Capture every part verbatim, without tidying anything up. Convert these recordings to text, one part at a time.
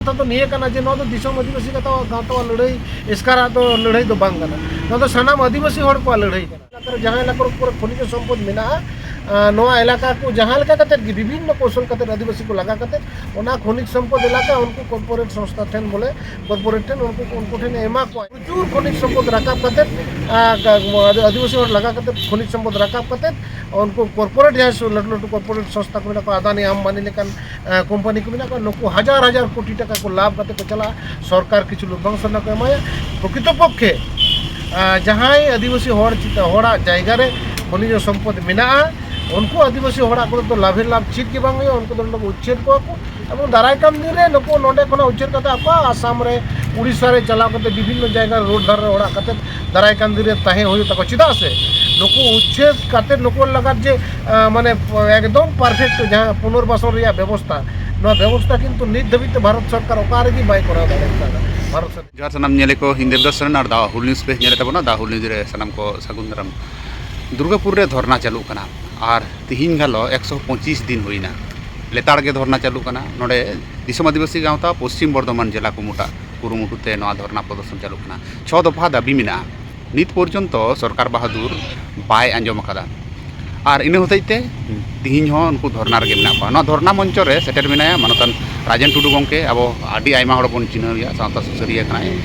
ᱠᱟᱛᱷᱟ ᱫᱚ ᱱᱤᱭᱟᱹ ᱠᱟᱱᱟ ᱡᱮ ᱱᱚᱣᱟ ᱫᱚ ᱫᱤᱥᱚᱢ ᱟᱹᱫᱤᱵᱟᱹᱥᱤ ᱜᱟᱶᱛᱟ, ᱜᱟᱶᱛᱟᱣᱟᱜ ᱞᱟᱹᱲᱦᱟᱹᱭ ᱮᱥᱠᱟᱨᱟᱜ ᱫᱚ ᱞᱟᱹᱲᱦᱟᱹᱭ ᱫᱚ ᱵᱟᱝ ᱠᱟᱱᱟ᱾ ᱱᱚᱣᱟ ᱫᱚ ᱥᱟᱱᱟᱢ ᱟᱹᱫᱤᱵᱟᱹᱥᱤ ᱦᱚᱲ ᱠᱚᱣᱟᱜ ᱞᱟᱹᱲᱦᱟᱹᱭ ᱠᱟᱱᱟ᱾ ᱮᱞᱟᱠᱟ ᱨᱮ ᱡᱟᱦᱟᱸ ᱮᱞᱟᱠᱟ ᱠᱚᱨᱮ ᱠᱷᱚᱱᱤᱡᱽ ᱥᱚᱢᱯᱚᱫ ᱢᱮᱱᱟᱜᱼᱟ, ᱟᱸ, ᱱᱚᱣᱟ ᱮᱞᱟᱠᱟ ᱠᱚ ᱡᱟᱦᱟᱸ ᱞᱮᱠᱟ ᱠᱟᱛᱮᱫ ᱜᱮ ᱵᱤᱵᱷᱤᱱᱱᱚ ᱠᱳᱣᱥᱚᱞ ᱠᱟᱛᱮᱫ ᱟᱹᱫᱤᱵᱟᱹᱥᱤ ᱠᱚ ᱞᱟᱜᱟ ᱠᱟᱛᱮᱫ ᱚᱱᱟ ᱠᱷᱚᱱᱤᱡᱽ ᱥᱚᱢᱯᱚᱫ ᱮᱞᱟᱠᱟ ᱩᱱᱠᱩ ᱠᱚᱨᱯᱳᱨᱮᱴ ᱥᱚᱝᱥᱛᱷᱟ ᱴᱷᱮᱱ ᱵᱚᱞᱮ ᱠᱚᱨᱯᱳᱨᱮᱴ ᱴᱷᱮᱱ ᱩᱱᱠᱩ, ᱩᱱᱠᱩ ᱴᱷᱮᱱ ᱮ ᱮᱢᱟ ᱠᱚᱣᱟ᱾ ᱯᱨᱚᱪᱩᱨ ᱠᱷᱚᱱᱤᱡᱽ ᱥᱚᱢᱯᱚᱫ ᱨᱟᱠᱟᱵ ᱠᱟᱛᱮᱫ, ᱟᱸ, ᱟᱹᱫᱤᱵᱟᱹᱥᱤ ᱦᱚᱲ ᱞᱟᱜᱟ ᱠᱟᱛᱮᱫ ᱠᱷᱚᱱᱤᱡᱽ ᱥᱚᱢᱯᱚᱫ ᱨᱟᱠᱟᱵ ᱠᱟᱛᱮᱫ ᱩᱱᱠᱩ ᱠᱚᱨᱯᱳᱨᱮᱴ ᱡᱟᱦᱟᱸᱭ ᱥᱚ-, ᱞᱟᱹᱴᱩ ᱞᱟᱹᱴᱩ ᱠᱚᱨᱯᱳᱨᱮᱴ ᱥᱚᱝᱥᱛᱷᱟ ᱠᱚ ᱢᱮᱱᱟᱜ ᱠᱚᱣᱟ, ᱟᱫᱟᱱᱤ ᱟᱢᱵᱟᱱᱤ ᱞᱮᱠᱟᱱ, ᱮ, ᱠᱳᱢᱯᱟᱱᱤ ᱠᱚ ᱢᱮᱱᱟᱜ ᱠᱚᱣᱟ, ᱱᱩᱠᱩ ᱦᱟᱡᱟᱨ ᱦᱟᱡᱟᱨ ᱠᱳᱴᱤ ᱴᱟᱠᱟ ᱠᱚ ᱞᱟᱵᱷ ᱠᱟᱛᱮ ᱠᱚ ᱪᱟᱞᱟᱜᱼᱟ, ᱥᱚᱨᱠᱟᱨ ᱠᱤᱪᱷᱩ ᱞᱚᱵᱷᱟᱝᱥᱚᱱᱟ ᱠᱚ ᱮᱢᱟᱭᱟ᱾ ᱯᱨᱚᱠᱨᱤᱛᱚ ᱯᱚᱠᱠᱷᱮ, ᱮ, ᱡᱟᱦᱟᱸᱭ ᱟᱹᱫᱤᱵᱟᱹᱥᱤ ᱦᱚᱲ ᱪᱮᱛᱟ-, ᱦᱚᱲᱟᱜ ᱡᱟᱭᱜᱟ ᱨᱮ ᱠᱷᱚᱱᱤᱡᱽ ᱥᱚᱢᱯᱚᱫ ᱢᱮᱱᱟᱜᱼᱟ, ᱩᱱᱠᱩ ᱟᱹᱫᱤᱵᱟᱹᱥᱤ ᱦᱚᱲᱟᱜ ᱠᱚᱫᱚ ᱞᱟᱵᱷᱮ ᱞᱟᱵᱷ ᱪᱮᱫ ᱜᱮ ᱵᱟᱝ ᱦᱩᱭᱩᱜᱼᱟ, ᱩᱱᱠᱩ ᱫᱚ ᱱᱚᱰᱮ ᱠᱚ ᱩᱪᱪᱷᱮᱫ ᱠᱚᱣᱟ ᱠᱚ᱾ ᱮᱵᱚᱝ ᱫᱟᱨᱟᱭ ᱠᱟᱱ ᱫᱤᱱ ᱨᱮ ᱱᱩᱠᱩ ᱱᱚᱰᱮ ᱠᱷᱚᱱᱟᱜ ᱩᱪᱟᱹᱲ ᱠᱟᱛᱮ ᱟᱠᱚ ᱟᱥᱟᱢ ᱨᱮ, ᱩᱲᱤᱥᱥᱟ ᱨᱮ ᱪᱟᱞᱟᱣ ᱠᱟᱛᱮ ᱵᱤᱵᱷᱤᱱᱱᱚ ᱡᱟᱭᱜᱟ ᱨᱮ ᱨᱳᱰ ᱫᱷᱟᱨᱮ ᱨᱮ ᱚᱲᱟᱜ ᱠᱟᱛᱮ ᱫᱟᱨᱟᱭ ᱠᱟᱱ ᱫᱤᱱ ᱨᱮ ᱛᱟᱦᱮᱸ ᱦᱩᱭᱩᱜ ᱛᱟᱠᱚᱣᱟ᱾ ᱪᱮᱫᱟᱜ ᱥᱮ ᱱᱩᱠᱩ ᱩᱪᱪᱷᱮᱫ ᱠᱟᱛᱮ ᱱᱩᱠᱩ ᱞᱟᱜᱟᱫ ᱡᱮ, ᱟᱸ, ᱢᱟᱱᱮ ᱮᱠᱫᱚᱢ ᱯᱟᱨᱯᱷᱮᱠᱴ ᱡᱟᱦᱟᱸ ᱯᱩᱱᱚᱨᱵᱟᱥᱚᱱ ᱨᱮᱭᱟᱜ ᱵᱮᱵᱚᱥᱛᱷᱟ, ᱱᱚᱣᱟ ᱵᱮᱵᱚᱥᱛᱷᱟ ᱠᱤᱱᱛᱩ ᱱᱤᱛ ᱫᱷᱟᱹᱵᱤᱡ ᱛᱮ ᱵᱷᱟᱨᱚᱛ ᱥᱚᱨᱠᱟᱨ ᱚᱠᱟ ᱨᱮᱜᱮ ᱵᱟᱭ ᱠᱚᱨᱟᱣ ᱫᱟᱲᱮ ᱠᱟᱣᱫᱟ᱾ ᱵᱷᱟᱨᱚᱛ ᱥᱚᱨᱠᱟᱨ ᱡᱚᱦᱟᱨ ᱥᱟᱱᱟᱢ ᱧᱮᱞᱮ ᱠᱚ, ᱤᱧ ᱫᱮᱵᱫᱟᱥ ᱥᱚᱨᱮᱱ ᱟᱨ ᱫᱟ ᱦᱩᱞ ᱱᱤᱭᱩᱡᱽ ᱯᱮ ᱧᱮᱞᱮᱫ ᱛᱟᱵᱚᱱᱟ, ᱫᱟ ᱦᱩᱞ ᱱᱤᱭᱩᱡᱽ ᱨᱮ ᱥᱟᱱᱟᱢ ᱠᱚ ᱥᱟᱹᱜᱩᱱ ᱫᱟᱨᱟᱢ᱾ ᱫᱩᱨᱜᱟᱯᱩᱨ ᱨᱮ ᱫᱷᱚᱨᱱᱟ ᱪᱟᱹᱞᱩᱜ ᱠᱟᱱᱟ ᱟᱨ ᱛᱤᱦᱤᱧ ᱜᱟᱞᱚ ᱮᱠᱥᱚ ᱯᱚᱸᱪᱤᱥ ᱫᱤᱱ ᱦᱩᱭᱱᱟ, ᱞᱮᱛᱟᱲ ᱜᱮ ᱫᱷᱚᱨᱱᱟ ᱪᱟᱹᱞᱩᱜ ᱠᱟᱱᱟ᱾ ᱱᱚᱰᱮ ᱫᱤᱥᱚᱢ ᱟᱹᱫᱤᱵᱟᱹᱥᱤ ᱜᱟᱶᱛᱟ ᱯᱚᱥᱪᱤᱢ ᱵᱚᱨᱫᱷᱚᱢᱟᱱ ᱡᱮᱞᱟ ᱠᱩᱢᱩᱴᱟᱜ ᱠᱩᱨᱩᱢᱩᱴᱩ ᱛᱮ ᱱᱚᱣᱟ ᱫᱷᱚᱨᱱᱟ ᱯᱨᱚᱫᱚᱨᱥᱚᱱ ᱪᱟᱹᱞᱩᱜ ᱠᱟᱱᱟ᱾ ᱪᱷᱚ ᱫᱚᱯᱷᱟ ᱫᱟᱹᱵᱤ ᱢᱮᱱᱟᱜᱼᱟ᱾ ᱱᱤᱛ ᱯᱚᱨᱡᱚᱱᱛᱚ ᱥᱚᱨᱠᱟᱨ ᱵᱟᱦᱟᱫᱩᱨ ᱵᱟᱭ ᱟᱸᱡᱚᱢ ᱟᱠᱟᱫᱟ᱾ ᱟᱨ ᱤᱱᱟᱹ ᱦᱚᱛᱮᱡ ᱛᱮ ᱛᱤᱦᱤᱧ ᱦᱚᱸ ᱩᱱᱠᱩ ᱫᱷᱚᱨᱱᱟ ᱨᱮᱜᱮ ᱢᱮᱱᱟᱜ ᱠᱚᱣᱟ᱾ ᱱᱚᱣᱟ ᱫᱷᱚᱨᱱᱟ ᱢᱚᱧᱪᱚ ᱨᱮ ᱥᱮᱴᱮᱨ ᱢᱮᱱᱟᱭᱟ ᱢᱟᱱᱚᱛᱟᱱ ᱨᱟᱡᱮᱱ ᱴᱩᱰᱩ ᱜᱚᱢᱠᱮ, ᱟᱵᱚ ᱟᱹᱰᱤ ᱟᱭᱢᱟ ᱦᱚᱲ ᱵᱚᱱ ᱪᱤᱱᱦᱟᱹᱣ ᱮᱭᱟ, ᱥᱟᱶᱛᱟ ᱥᱩᱥᱟᱹᱨᱤᱭᱟᱹ ᱠᱟᱱᱟᱭ᱾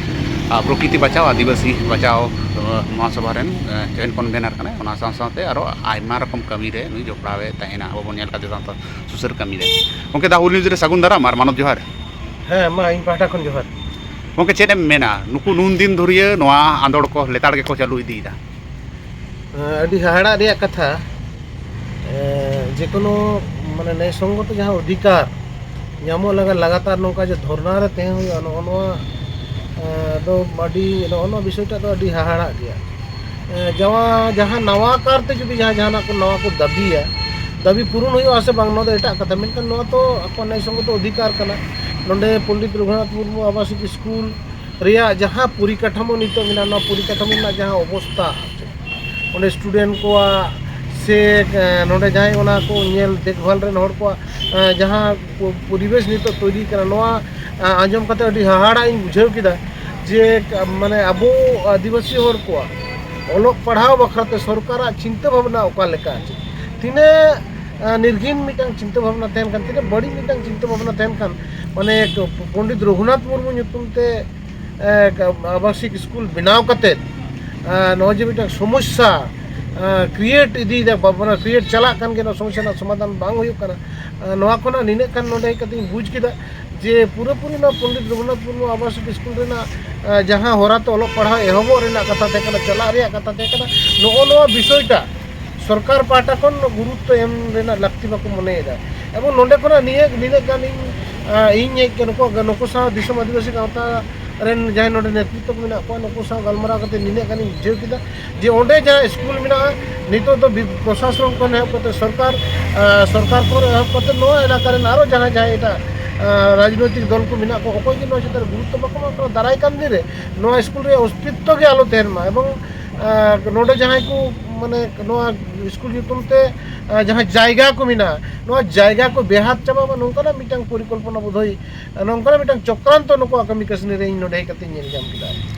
ᱟᱨ ᱯᱨᱚᱠᱨᱤᱛᱤ ᱵᱟᱪᱟᱣ, ᱟᱹᱫᱤᱵᱟᱹᱥᱤ ᱵᱟᱪᱟᱣ, ᱟᱸ, ᱢᱚᱦᱟᱥᱚᱵᱷᱟ ᱨᱮᱱ, ᱟᱸ, ᱡᱚᱭᱮᱱᱴ ᱠᱚᱱᱵᱷᱮᱱᱟᱨ ᱠᱟᱱᱟᱭ᱾ ᱚᱱᱟ ᱥᱟᱶ ᱥᱟᱶᱛᱮ ᱟᱨᱚ ᱟᱭᱢᱟ ᱨᱚᱠᱚᱢ ᱠᱟᱹᱢᱤ ᱨᱮ ᱱᱩᱭ ᱡᱚᱯᱲᱟᱣ ᱮ ᱛᱟᱦᱮᱱᱟ, ᱟᱵᱚ ᱵᱚᱱ ᱧᱮᱞ ᱠᱟᱫᱮ ᱥᱟᱶᱛᱟ ᱥᱩᱥᱟᱹᱨ ᱠᱟᱹᱢᱤ ᱨᱮ᱾ ᱜᱚᱢᱠᱮ, ᱫᱟ ᱦᱩᱞ ᱱᱤᱭᱩᱡᱽ ᱨᱮ ᱥᱟᱹᱜᱩᱱ ᱫᱟᱨᱟᱢ ᱟᱨ ᱢᱟᱱᱚᱛ ᱡᱚᱦᱟᱨ᱾ ᱦᱮᱸ, ᱢᱟ ᱤᱧ ᱯᱟᱦᱴᱟ ᱠᱷᱚᱱ ᱡᱚᱦᱟᱨ᱾ ᱜᱚᱢᱠᱮ, ᱪᱮᱫ ᱮᱢ ᱢᱮᱱᱟ, ᱱᱩᱠᱩ ᱱᱩᱱ ᱫᱤᱱ ᱫᱷᱩᱨᱤᱭᱟᱹ ᱱᱚᱣᱟ ᱟᱸᱫᱳᱲ ᱠᱚ ᱞᱮᱛᱟᱲ ᱜᱮᱠᱚ ᱪᱟᱹᱞᱩ ᱤᱫᱤᱭᱮᱫᱟ? ᱦᱮᱸ, ᱟᱹᱰᱤ ᱦᱟᱦᱟᱲᱟᱜ ᱨᱮᱭᱟᱜ ᱠᱟᱛᱷᱟ᱾ ᱮᱸ, ᱡᱮᱠᱳᱱᱳ ᱢᱟᱱᱮ ᱱᱮᱭ ᱥᱚᱝᱜᱚᱛᱚ ᱡᱟᱦᱟᱸ ᱚᱫᱷᱤᱠᱟᱨ ᱧᱟᱢᱚᱜ ᱞᱟᱹᱜᱤᱫ ᱞᱟᱜᱟᱛᱟᱨ ᱱᱚᱝᱠᱟ ᱡᱮ ᱫᱷᱚᱨᱱᱟ ᱨᱮ ᱛᱟᱦᱮᱸ ᱦᱩᱭᱩᱜᱼᱟ, ᱱᱚᱜᱼᱚ ᱱᱚᱣᱟ, ᱮᱸ, ᱫᱚ ᱟᱹᱰᱤ, ᱱᱚᱜᱼᱚ ᱱᱚᱣᱟ ᱵᱤᱥᱚᱭᱴᱟᱜ ᱫᱚ ᱟᱹᱰᱤ ᱦᱟᱦᱟᱲᱟᱜ ᱜᱮᱭᱟ᱾ ᱮᱸ, ᱡᱟᱣᱟ-, ᱡᱟᱦᱟᱸ ᱱᱟᱣᱟ ᱠᱟᱨᱛᱮ ᱡᱩᱫᱤ ᱡᱟᱦᱟᱸ ᱡᱟᱦᱟᱱᱟᱜ ᱠᱚ ᱱᱟᱣᱟ ᱠᱚ ᱫᱟᱹᱵᱤᱭᱟ, ᱫᱟᱹᱵᱤ ᱯᱩᱨᱩᱱ ᱦᱩᱭᱩᱜᱼᱟ ᱥᱮ ᱵᱟᱝ, ᱱᱚᱣᱟ ᱫᱚ ᱮᱴᱟᱜ ᱠᱟᱛᱷᱟ, ᱢᱮᱱᱠᱷᱟᱱ ᱱᱚᱣᱟ ᱛᱚ ᱟᱠᱚᱣᱟᱜ ᱱᱮᱭ ᱥᱚᱝᱜᱚᱛᱚ ᱚᱫᱷᱤᱠᱟᱨ ᱠᱟᱱᱟ᱾ ᱱᱚᱰᱮ ᱯᱚᱱᱰᱤᱛ ᱨᱚᱜᱷᱩᱱᱟᱛᱷ ᱢᱩᱨᱢᱩ ᱟᱵᱟᱥᱤᱠ ᱥᱠᱩᱞ ᱨᱮᱭᱟᱜ ᱡᱟᱦᱟᱸ ᱯᱚᱨᱤᱠᱟᱴᱷᱟᱢᱳ ᱱᱤᱛᱚᱜ ᱢᱮᱱᱟᱜᱼᱟ, ᱱᱚᱣᱟ ᱯᱚᱨᱤᱠᱟᱴᱷᱟᱢᱳ ᱨᱮᱱᱟᱜ ᱡᱟᱦᱟᱸ ᱚᱵᱚᱥᱛᱟ, ᱚᱸᱰᱮ ᱥᱴᱩᱰᱮᱱᱴ ᱠᱚᱣᱟᱜ ᱥᱮ, ᱮ, ᱱᱚᱰᱮ ᱡᱟᱦᱟᱸᱭ ᱚᱱᱟ ᱠᱚ ᱧᱮᱞ ᱫᱮᱠᱷᱵᱷᱟᱞ ᱨᱮᱱ ᱦᱚᱲ ᱠᱚᱣᱟᱜ, ᱮ, ᱡᱟᱦᱟᱸ ᱯᱚ-, ᱯᱚᱨᱤᱵᱮᱥ ᱱᱤᱛᱚᱜ ᱛᱳᱭᱨᱤ ᱠᱟᱱᱟ, ᱱᱚᱣᱟ ᱟ-, ᱟᱸᱡᱚᱢ ᱠᱟᱛᱮ ᱟᱹᱰᱤ ᱦᱟᱦᱟᱲᱟᱜ ᱤᱧ ᱵᱩᱡᱷᱟᱹᱣ ᱠᱮᱫᱟ ᱡᱮ, ᱢᱟᱱᱮ, ᱟᱵᱚ ᱟᱹᱫᱤᱵᱟᱹᱥᱤ ᱦᱚᱲ ᱠᱚᱣᱟᱜ ᱚᱞᱚᱜ ᱯᱟᱲᱦᱟᱣ ᱵᱟᱠᱷᱨᱟ ᱛᱮ ᱥᱚᱨᱠᱟᱨᱟᱜ ᱪᱤᱱᱛᱟᱹ ᱵᱷᱟᱵᱽᱱᱟ ᱚᱠᱟ ᱞᱮᱠᱟ, ᱛᱤᱱᱟᱹᱜ, ᱟ, ᱱᱤᱨᱜᱷᱤᱱ ᱢᱤᱫᱴᱟᱝ ᱪᱤᱱᱛᱟᱹ ᱵᱷᱟᱵᱽᱱᱟ ᱛᱟᱦᱮᱱ ᱠᱟᱱ, ᱛᱤᱱᱟᱹᱜ ᱵᱟᱹᱲᱤᱡ ᱢᱤᱫᱴᱟᱝ ᱪᱤᱱᱛᱟᱹ ᱵᱷᱟᱵᱽᱱᱟ ᱛᱟᱦᱮᱱ ᱠᱟᱱ, ᱢᱟᱱᱮ, ᱯᱚᱱᱰᱤᱛ ᱨᱚᱜᱷᱩᱱᱟᱛᱷ ᱢᱩᱨᱢᱩ ᱧᱩᱛᱩᱢ ᱛᱮ, ᱮ, ᱟᱵᱟᱥᱤᱠ ᱥᱠᱩᱞ ᱵᱮᱱᱟᱣ ᱠᱟᱛᱮ, ᱮ, ᱱᱚᱜᱼᱚᱭ ᱡᱮ ᱢᱤᱫᱴᱟᱝ ᱥᱚᱢᱚᱥᱥᱟ, ᱮ, ᱠᱨᱤᱭᱮᱴ ᱤᱫᱤᱭᱮᱫᱟ, ᱵᱟ-, ᱢᱟᱱᱮ, ᱠᱨᱤᱭᱮᱴ ᱪᱟᱞᱟᱜ ᱠᱟᱱ ᱜᱮᱭᱟ, ᱱᱚᱣᱟ ᱥᱚᱢᱚᱥᱥᱟ ᱨᱮᱱᱟᱜ ᱥᱚᱢᱟᱫᱷᱟᱱ ᱵᱟᱝ ᱦᱩᱭᱩᱜ ᱠᱟᱱᱟ᱾ ᱮ, ᱱᱚᱣᱟ ᱠᱷᱚᱱᱟᱜ ᱱᱤᱱᱟᱹᱜ ᱠᱷᱟᱱ ᱱᱚᱰᱮ ᱦᱮᱡ ᱠᱟᱛᱮᱧ ᱵᱩᱡᱽ ᱠᱮᱫᱟ ᱡᱮ ᱯᱩᱨᱟᱹᱯᱩᱨᱤ ᱱᱚᱣᱟ ᱯᱚᱱᱰᱤᱛ ᱨᱚᱜᱷᱩᱱᱟᱛᱷ ᱢᱩᱨᱢᱩ ᱟᱵᱟᱥᱤᱠ ᱥᱠᱩᱞ ᱨᱮᱱᱟᱜ, ᱮ, ᱡᱟᱦᱟᱸ ᱦᱚᱨᱟ ᱛᱮ ᱚᱞᱚᱜ ᱯᱟᱲᱦᱟᱣ ᱮᱦᱚᱵᱚᱜ ᱨᱮᱱᱟᱜ ᱠᱟᱛᱷᱟ ᱛᱟᱦᱮᱸ ᱠᱟᱱᱟ, ᱪᱟᱞᱟᱜ ᱨᱮᱭᱟᱜ ᱠᱟᱛᱷᱟ ᱛᱟᱦᱮᱸ ᱠᱟᱱᱟ, ᱱᱚᱜᱼᱚ ᱱᱚᱣᱟ ᱵᱤᱥᱚᱭᱴᱟ ᱥᱚᱨᱠᱟᱨ ᱯᱟᱦᱴᱟ ᱠᱷᱚᱱ ᱜᱩᱨᱩᱛᱛᱚ ᱮᱢ ᱨᱮᱱᱟᱜ ᱞᱟᱹᱠᱛᱤ ᱵᱟᱠᱚ ᱢᱚᱱᱮᱭᱮᱫᱟ᱾ ᱮᱵᱚᱝ ᱱᱚᱰᱮ ᱠᱷᱚᱱᱟᱜ ᱱᱤᱭᱟᱹ ᱱᱤᱱᱟᱹᱜ ᱜᱟᱱ ᱤᱧ, ᱟ, ᱤᱧ ᱦᱮᱡ ᱠᱟᱱᱟ, ᱱᱩᱠᱩ, ᱱᱩᱠᱩ ᱥᱟᱶ ᱫᱤᱥᱚᱢ ᱟᱹᱫᱤᱵᱟᱹᱥᱤ ᱜᱟᱶᱛᱟ ᱨᱮᱱ ᱡᱟᱦᱟᱸᱭ ᱱᱚᱰᱮ ᱱᱮᱛᱨᱤᱛᱛᱚ ᱠᱚ ᱢᱮᱱᱟᱜ ᱠᱚᱣᱟ, ᱱᱩᱠᱩ ᱥᱟᱶ ᱜᱟᱞᱢᱟᱨᱟᱣ ᱠᱟᱛᱮ ᱱᱤᱱᱟᱹᱜ ᱜᱟᱱᱤᱧ ᱵᱩᱡᱷᱟᱹᱣ ᱠᱮᱫᱟ ᱡᱮ ᱚᱸᱰᱮ ᱡᱟᱦᱟᱸ ᱥᱠᱩᱞ ᱢᱮᱱᱟᱜᱼᱟ, ᱱᱤᱛᱚᱜ ᱫᱚ ᱵᱤ-, ᱯᱨᱚᱥᱟᱥᱚᱱ ᱠᱷᱚᱱ ᱮᱦᱚᱵ ᱠᱟᱛᱮ ᱥᱚᱨᱠᱟᱨ, ᱟ, ᱥᱚᱨᱠᱟᱨ ᱠᱷᱚᱱ ᱮᱦᱚᱵ ᱠᱟᱛᱮ ᱱᱚᱣᱟ ᱮᱞᱟᱠᱟ ᱨᱮᱱ ᱟᱨᱚ ᱡᱟᱦᱟᱸᱭ ᱡᱟᱦᱟᱸᱭ ᱮᱴᱟᱜ, ᱟ, ᱨᱟᱡᱽᱱᱳᱭᱛᱤᱠ ᱫᱚᱞ ᱠᱚ ᱢᱮᱱᱟᱜ ᱠᱚᱣᱟ, ᱚᱠᱚᱭ ᱜᱮ ᱱᱚᱣᱟ ᱪᱮᱛᱟᱱ ᱨᱮ ᱜᱩᱨᱩᱛᱛᱚ ᱵᱟᱠᱚ ᱮᱢᱟ ᱠᱚ ᱠᱟᱱᱟ᱾ ᱫᱟᱨᱟᱭ ᱠᱟᱱ ᱫᱤᱱ ᱨᱮ ᱱᱚᱣᱟ ᱥᱠᱩᱞ ᱨᱮᱭᱟᱜ ᱚᱥᱛᱤᱛᱛᱚ ᱜᱮ ᱟᱞᱚ ᱛᱟᱦᱮᱱ ᱢᱟ, ᱮᱵᱚᱝ, ᱟ, ᱱᱚᱰᱮ ᱡᱟᱦᱟᱸᱭ ᱠᱚ, ᱢᱟᱱᱮ, ᱱᱚᱣᱟ ᱥᱠᱩᱞ ᱧᱩᱛᱩᱢ ᱛᱮ, ᱟ, ᱡᱟᱦᱟᱸ ᱡᱟᱭᱜᱟ ᱠᱚ ᱢᱮᱱᱟᱜᱼᱟ, ᱱᱚᱣᱟ ᱡᱟᱭᱜᱟ ᱠᱚ ᱵᱮᱦᱟᱫ ᱪᱟᱵᱟᱜ ᱢᱟ, ᱱᱚᱝᱠᱟᱱᱟᱜ ᱢᱤᱫᱴᱟᱝ ᱯᱚᱨᱤᱠᱚᱞᱯᱚᱱᱟ ᱵᱳᱫᱷᱚᱭ, ᱟ, ᱱᱚᱝᱠᱟᱱᱟᱜ ᱢᱤᱫᱴᱟᱝ ᱪᱚᱠᱨᱟᱱᱛᱚ ᱱᱩᱠᱩᱣᱟᱜ ᱠᱟᱹᱢᱤ ᱠᱟᱹᱥᱱᱤ ᱨᱮ ᱤᱧ ᱱᱚᱰᱮ ᱦᱮᱡ ᱠᱟᱛᱮᱧ ᱧᱮᱞ ᱧᱟᱢ ᱠᱮᱫᱟ᱾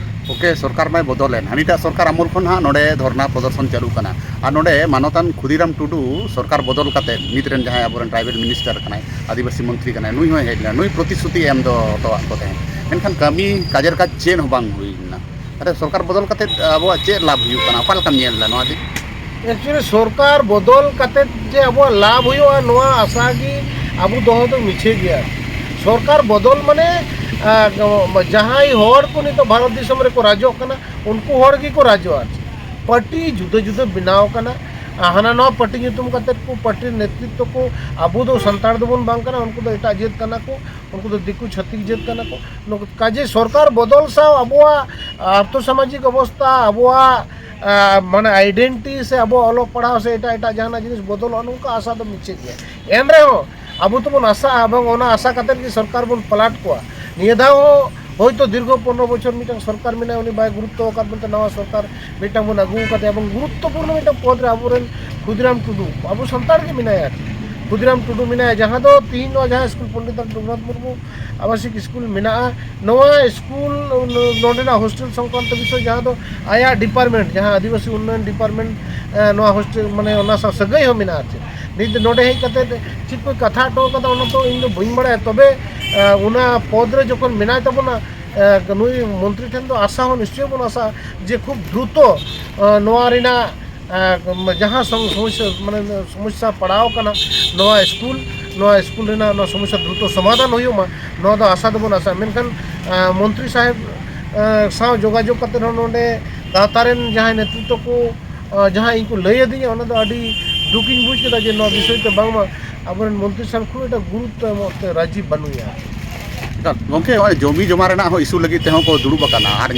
ᱳᱠᱮ, ᱥᱚᱨᱠᱟᱨ ᱢᱟᱭ ᱵᱚᱫᱚᱞᱮᱱ, ᱦᱟᱹᱱᱤᱴᱟᱜ ᱥᱚᱨᱠᱟᱨ ᱟᱢᱚᱞ ᱠᱷᱚᱱ ᱦᱟᱸᱜ ᱱᱚᱰᱮ ᱫᱷᱚᱨᱱᱟ ᱯᱨᱚᱫᱚᱨᱥᱚᱱ ᱪᱟᱹᱞᱩᱜ ᱠᱟᱱᱟ᱾ ᱟᱨ ᱱᱚᱰᱮ ᱢᱟᱱᱚᱛᱟᱱ ᱠᱷᱩᱫᱤᱨᱟᱢ ᱴᱩᱰᱩ ᱥᱚᱨᱠᱟᱨ ᱵᱚᱫᱚᱞ ᱠᱟᱛᱮ, ᱱᱤᱛ ᱨᱮᱱ ᱡᱟᱦᱟᱸᱭ ᱟᱵᱚᱨᱮᱱ ᱴᱨᱟᱭᱵᱮᱞ ᱢᱤᱱᱤᱥᱴᱟᱨ ᱠᱟᱱᱟᱭ, ᱟᱹᱫᱤᱵᱟᱹᱥᱤ ᱢᱚᱱᱛᱨᱤ ᱠᱟᱱᱟᱭ, ᱱᱩᱭ ᱦᱚᱸᱭ ᱦᱮᱡ ᱞᱮᱱᱟ, ᱱᱩᱭ ᱯᱨᱚᱛᱤᱥᱨᱩᱛᱤ ᱮᱢ ᱫᱚ ᱦᱚᱴᱚᱣᱟᱜ ᱠᱚ ᱛᱟᱦᱮᱸᱫ, ᱢᱮᱱᱠᱷᱟᱱ ᱠᱟᱹᱢᱤ ᱠᱟᱡᱮᱨ ᱠᱟᱡᱽ ᱪᱮᱫ ᱦᱚᱸ ᱵᱟᱝ ᱦᱩᱭ ᱞᱮᱱᱟ᱾ ᱟᱨᱮ, ᱥᱚᱨᱠᱟᱨ ᱵᱚᱫᱚᱞ ᱠᱟᱛᱮ ᱟᱵᱚᱣᱟᱜ ᱪᱮᱫ ᱞᱟᱵᱷ ᱦᱩᱭᱩᱜ ᱠᱟᱱᱟ? ᱚᱠᱟ ᱞᱮᱠᱟᱢ ᱧᱮᱞ ᱮᱫᱟ ᱱᱚᱣᱟ ᱫᱤᱠ? ᱮᱠᱪᱩᱭᱮᱞᱤ ᱥᱚᱨᱠᱟᱨ ᱵᱚᱫᱚᱞ ᱠᱟᱛᱮ ᱡᱮ ᱟᱵᱚᱣᱟᱜ ᱞᱟᱵᱷ ᱦᱩᱭᱩᱜᱼᱟ, ᱱᱚᱣᱟ ᱟᱥᱟ ᱜᱮ ᱟᱵᱚ ᱫᱚᱦᱚ ᱫᱚ ᱢᱤᱪᱷᱟᱹ ᱜᱮᱭᱟ᱾ ᱥᱚᱨᱠᱟᱨ ᱵᱚᱫᱚᱞ ᱢᱟᱱᱮ, ᱟ, ᱡᱟᱦᱟᱸᱭ ᱦᱚᱲ ᱠᱚ ᱱᱤᱛᱚᱜ ᱵᱷᱟᱨᱚᱛ ᱫᱤᱥᱚᱢ ᱨᱮᱠᱚ ᱨᱟᱡᱚᱜ ᱠᱟᱱᱟ, ᱩᱱᱠᱩ ᱦᱚᱲ ᱜᱮᱠᱚ ᱨᱟᱡᱚᱜᱼᱟ᱾ ᱯᱟᱨᱴᱤ ᱡᱩᱫᱟᱹ ᱡᱩᱫᱟᱹ ᱵᱮᱱᱟᱣ ᱠᱟᱱᱟ, ᱟᱨ ᱦᱟᱱᱟ ᱱᱟᱣᱟ ᱯᱟᱨᱴᱤ ᱧᱩᱛᱩᱢ ᱠᱟᱛᱮ ᱠᱚ, ᱯᱟᱨᱴᱤ ᱱᱮᱛᱨᱤᱛᱛᱚ ᱠᱚ, ᱟᱵᱚ ᱫᱚ ᱥᱟᱱᱛᱟᱲ ᱫᱚᱵᱚᱱ ᱵᱟᱝ ᱠᱟᱱᱟ, ᱩᱱᱠᱩ ᱫᱚ ᱮᱴᱟᱜ ᱡᱟᱹᱛ ᱠᱟᱱᱟ ᱠᱚ, ᱩᱱᱠᱩ ᱫᱚ ᱫᱤᱠᱩ ᱪᱷᱟᱹᱛᱤᱠ ᱡᱟᱹᱛ ᱠᱟᱱᱟ ᱠᱚ᱾ ᱱᱩᱠᱩ ᱠᱟᱡᱮ ᱥᱚᱨᱠᱟᱨ ᱵᱚᱫᱚᱞ ᱥᱟᱶ ᱟᱵᱚᱣᱟᱜ ᱟᱨᱛᱷᱚ ᱥᱟᱢᱟᱡᱤᱠ ᱚᱵᱚᱥᱛᱟ, ᱟᱵᱚᱣᱟᱜ, ᱟ, ᱢᱟᱱᱮ ᱟᱭᱰᱮᱱᱴᱤᱴᱤ ᱥᱮ ᱟᱵᱚᱣᱟᱜ ᱚᱞᱚᱜ ᱯᱟᱲᱦᱟᱣ ᱥᱮ ᱮᱴᱟᱜ ᱮᱴᱟᱜ ᱡᱟᱦᱟᱱᱟᱜ ᱡᱤᱱᱤᱥ ᱵᱚᱫᱚᱞᱚᱜᱼᱟ, ᱱᱚᱝᱠᱟ ᱟᱥᱟ ᱫᱚ ᱢᱤᱪᱷᱟᱹ ᱜᱮᱭᱟ᱾ ᱮᱱ ᱨᱮᱦᱚᱸ ᱟᱵᱚ ᱫᱚᱵᱚᱱ ᱟᱥᱟᱜᱼᱟ, ᱮᱵᱚᱝ ᱚᱱᱟ ᱟᱥᱟ ᱠᱟᱛᱮᱫ ᱜᱮ ᱥᱚᱨᱠᱟᱨ ᱵᱚᱱ ᱯᱟᱞᱟᱴ ᱠᱚᱣᱟ᱾ ᱱᱤᱭᱟᱹ ᱫᱷᱟᱣ ᱦᱚᱸ ᱦᱳᱭᱛᱳ ᱫᱤᱨᱜᱷᱚ ᱯᱚᱱᱨᱚ ᱵᱚᱪᱷᱚᱨ ᱢᱤᱫᱴᱟᱝ ᱥᱚᱨᱠᱟᱨ ᱢᱮᱱᱟᱭᱟ, ᱩᱱᱤ ᱵᱟᱭ ᱜᱩᱨᱩᱛᱛᱚ ᱟᱠᱟᱫ ᱵᱚᱱᱛᱮ ᱱᱟᱣᱟ ᱥᱚᱨᱠᱟᱨ ᱢᱤᱫᱴᱟᱝ ᱵᱚᱱ ᱟᱹᱜᱩ ᱟᱠᱟᱫᱮᱭᱟ, ᱮᱵᱚᱝ ᱜᱩᱨᱩᱛᱛᱚᱯᱩᱨᱱᱚ ᱢᱤᱫᱴᱟᱝ ᱯᱚᱫᱽ ᱨᱮ ᱟᱵᱚᱨᱮᱱ ᱠᱷᱩᱫᱤᱨᱟᱢ ᱴᱩᱰᱩ, ᱟᱵᱚ ᱥᱟᱱᱛᱟᱲ ᱜᱮ ᱢᱮᱱᱟᱭᱟ ᱟᱨᱠᱤ᱾ ᱠᱷᱩᱫᱤᱨᱟᱢ ᱴᱩᱰᱩ ᱢᱮᱱᱟᱭᱟ, ᱡᱟᱦᱟᱸ ᱫᱚ ᱛᱤᱦᱤᱧ ᱱᱚᱣᱟ ᱡᱟᱦᱟᱸ ᱥᱠᱩᱞ ᱯᱚᱱᱰᱤᱛ ᱨᱚᱜᱷᱩᱱᱟᱛᱷ ᱢᱩᱨᱢᱩ ᱟᱵᱟᱥᱤᱠ ᱥᱠᱩᱞ ᱢᱮᱱᱟᱜᱼᱟ, ᱱᱚᱣᱟ ᱥᱠᱩᱞ ᱱᱚᱰᱮᱱᱟᱜ ᱦᱳᱥᱴᱮᱞ ᱥᱚᱝᱠᱨᱟᱱᱛᱚ ᱵᱤᱥᱚᱭ, ᱡᱟᱦᱟᱸ ᱫᱚ ᱟᱭᱟᱜ ᱰᱤᱯᱟᱨᱴᱢᱮᱱᱴ, ᱡᱟᱦᱟᱸ ᱟᱹᱫᱤᱵᱟᱹᱥᱤ ᱩᱱᱱᱚᱭᱚᱱ ᱰᱤᱯᱟᱨᱴᱢᱮᱱᱴ, ᱱᱚᱣᱟ ᱦᱳᱥᱴᱮᱞ, ᱢᱟᱱᱮ, ᱚᱱᱟ ᱥᱟᱶ ᱥᱟᱹᱜᱟᱹᱭ ᱦᱚᱸ ᱢᱮᱱᱟᱜᱼᱟ᱾ ᱟᱨ ᱪᱮᱫ ᱱᱤᱛ ᱱᱚᱰᱮ ᱦᱮᱡ ᱠᱟᱛᱮ ᱪᱮᱫ ᱠᱚ ᱠᱟᱛᱷᱟ ᱦᱚᱴᱚ ᱠᱟᱫᱟ, ᱚᱱᱟ ᱫᱚ ᱤᱧ ᱫᱚ ᱵᱟᱹᱧ ᱵᱟᱲᱟᱭᱟ᱾ ᱛᱚᱵᱮ ᱚᱱᱟ ᱯᱚᱫᱽ ᱨᱮ ᱡᱚᱠᱷᱚᱱ ᱢᱮᱱᱟᱭ ᱛᱟᱵᱚᱱᱟ, ᱱᱩᱭ ᱢᱚᱱᱛᱨᱤ ᱴᱷᱮᱱ ᱫᱚ ᱟᱥᱟ ᱦᱚᱸ ᱱᱤᱥᱪᱚᱭ ᱵᱚᱱ ᱟᱥᱟ ᱡᱮ ᱠᱷᱩᱵ ᱫᱨᱩᱛᱚ ᱱᱚᱣᱟ ᱨᱮᱱᱟᱜ ᱡᱟᱦᱟᱸ ᱥᱚᱢᱚᱥᱥᱟ, ᱢᱟᱱᱮ, ᱥᱚᱢᱚᱥᱥᱟ ᱯᱟᱲᱟᱣ ᱠᱟᱱᱟ ᱱᱚᱣᱟ ᱥᱠᱩᱞ, ᱱᱚᱣᱟ ᱥᱠᱩᱞ ᱨᱮᱱᱟᱜ ᱱᱚᱣᱟ ᱥᱚᱢᱚᱥᱥᱟ ᱫᱨᱩᱛᱚ ᱥᱚᱢᱟᱫᱷᱟᱱ ᱦᱩᱭᱩᱜ ᱢᱟ, ᱱᱚᱣᱟ ᱫᱚ ᱟᱥᱟ ᱫᱚᱵᱚᱱ ᱟᱥᱟ᱾ ᱢᱮᱱᱠᱷᱟᱱ ᱢᱚᱱᱛᱨᱤ ᱥᱟᱦᱮᱵᱽ ᱥᱟᱶ ᱡᱳᱜᱟᱡᱳᱜᱽ ᱠᱟᱛᱮ ᱦᱚᱸ ᱱᱚᱰᱮ ᱜᱟᱶᱛᱟ ᱨᱮᱱ ᱡᱟᱦᱟᱸᱭ ᱱᱮᱛᱨᱤᱛᱛᱚ ᱠᱚ ᱡᱟᱦᱟᱸ ᱤᱧ ᱠᱚ ᱞᱟᱹᱭ ᱟᱹᱫᱤᱧᱟ, ᱚᱱᱟ ᱫᱚ ᱟᱹᱰᱤ ᱫᱩᱠᱤᱧ ᱵᱩᱡᱽ ᱠᱮᱫᱟ ᱡᱮ ᱱᱚᱣᱟ ᱵᱤᱥᱚᱭ ᱛᱮ ᱵᱟᱝᱢᱟ ᱟᱵᱚᱨᱮᱱ ᱢᱚᱱᱛᱨᱤ ᱥᱟᱦᱮᱵᱽ ᱠᱷᱩᱵ ᱮᱠᱴᱟ ᱜᱩᱨᱩᱛᱛᱚ ᱮᱢᱚᱜ ᱛᱮ ᱨᱟᱹᱡᱤ ᱵᱟᱹᱱᱩᱭᱟ᱾ ᱜᱚᱢᱠᱮ, ᱱᱚᱜᱼᱚᱭ ᱡᱚᱢᱤ ᱡᱚᱢᱟ ᱨᱮᱱᱟᱜ ᱦᱚᱸ ᱤᱥᱩ ᱞᱟᱹᱜᱤᱫ ᱛᱮᱦᱚᱸ ᱠᱚ ᱫᱩᱲᱩᱵ ᱟᱠᱟᱱᱟ᱾ ᱟᱨ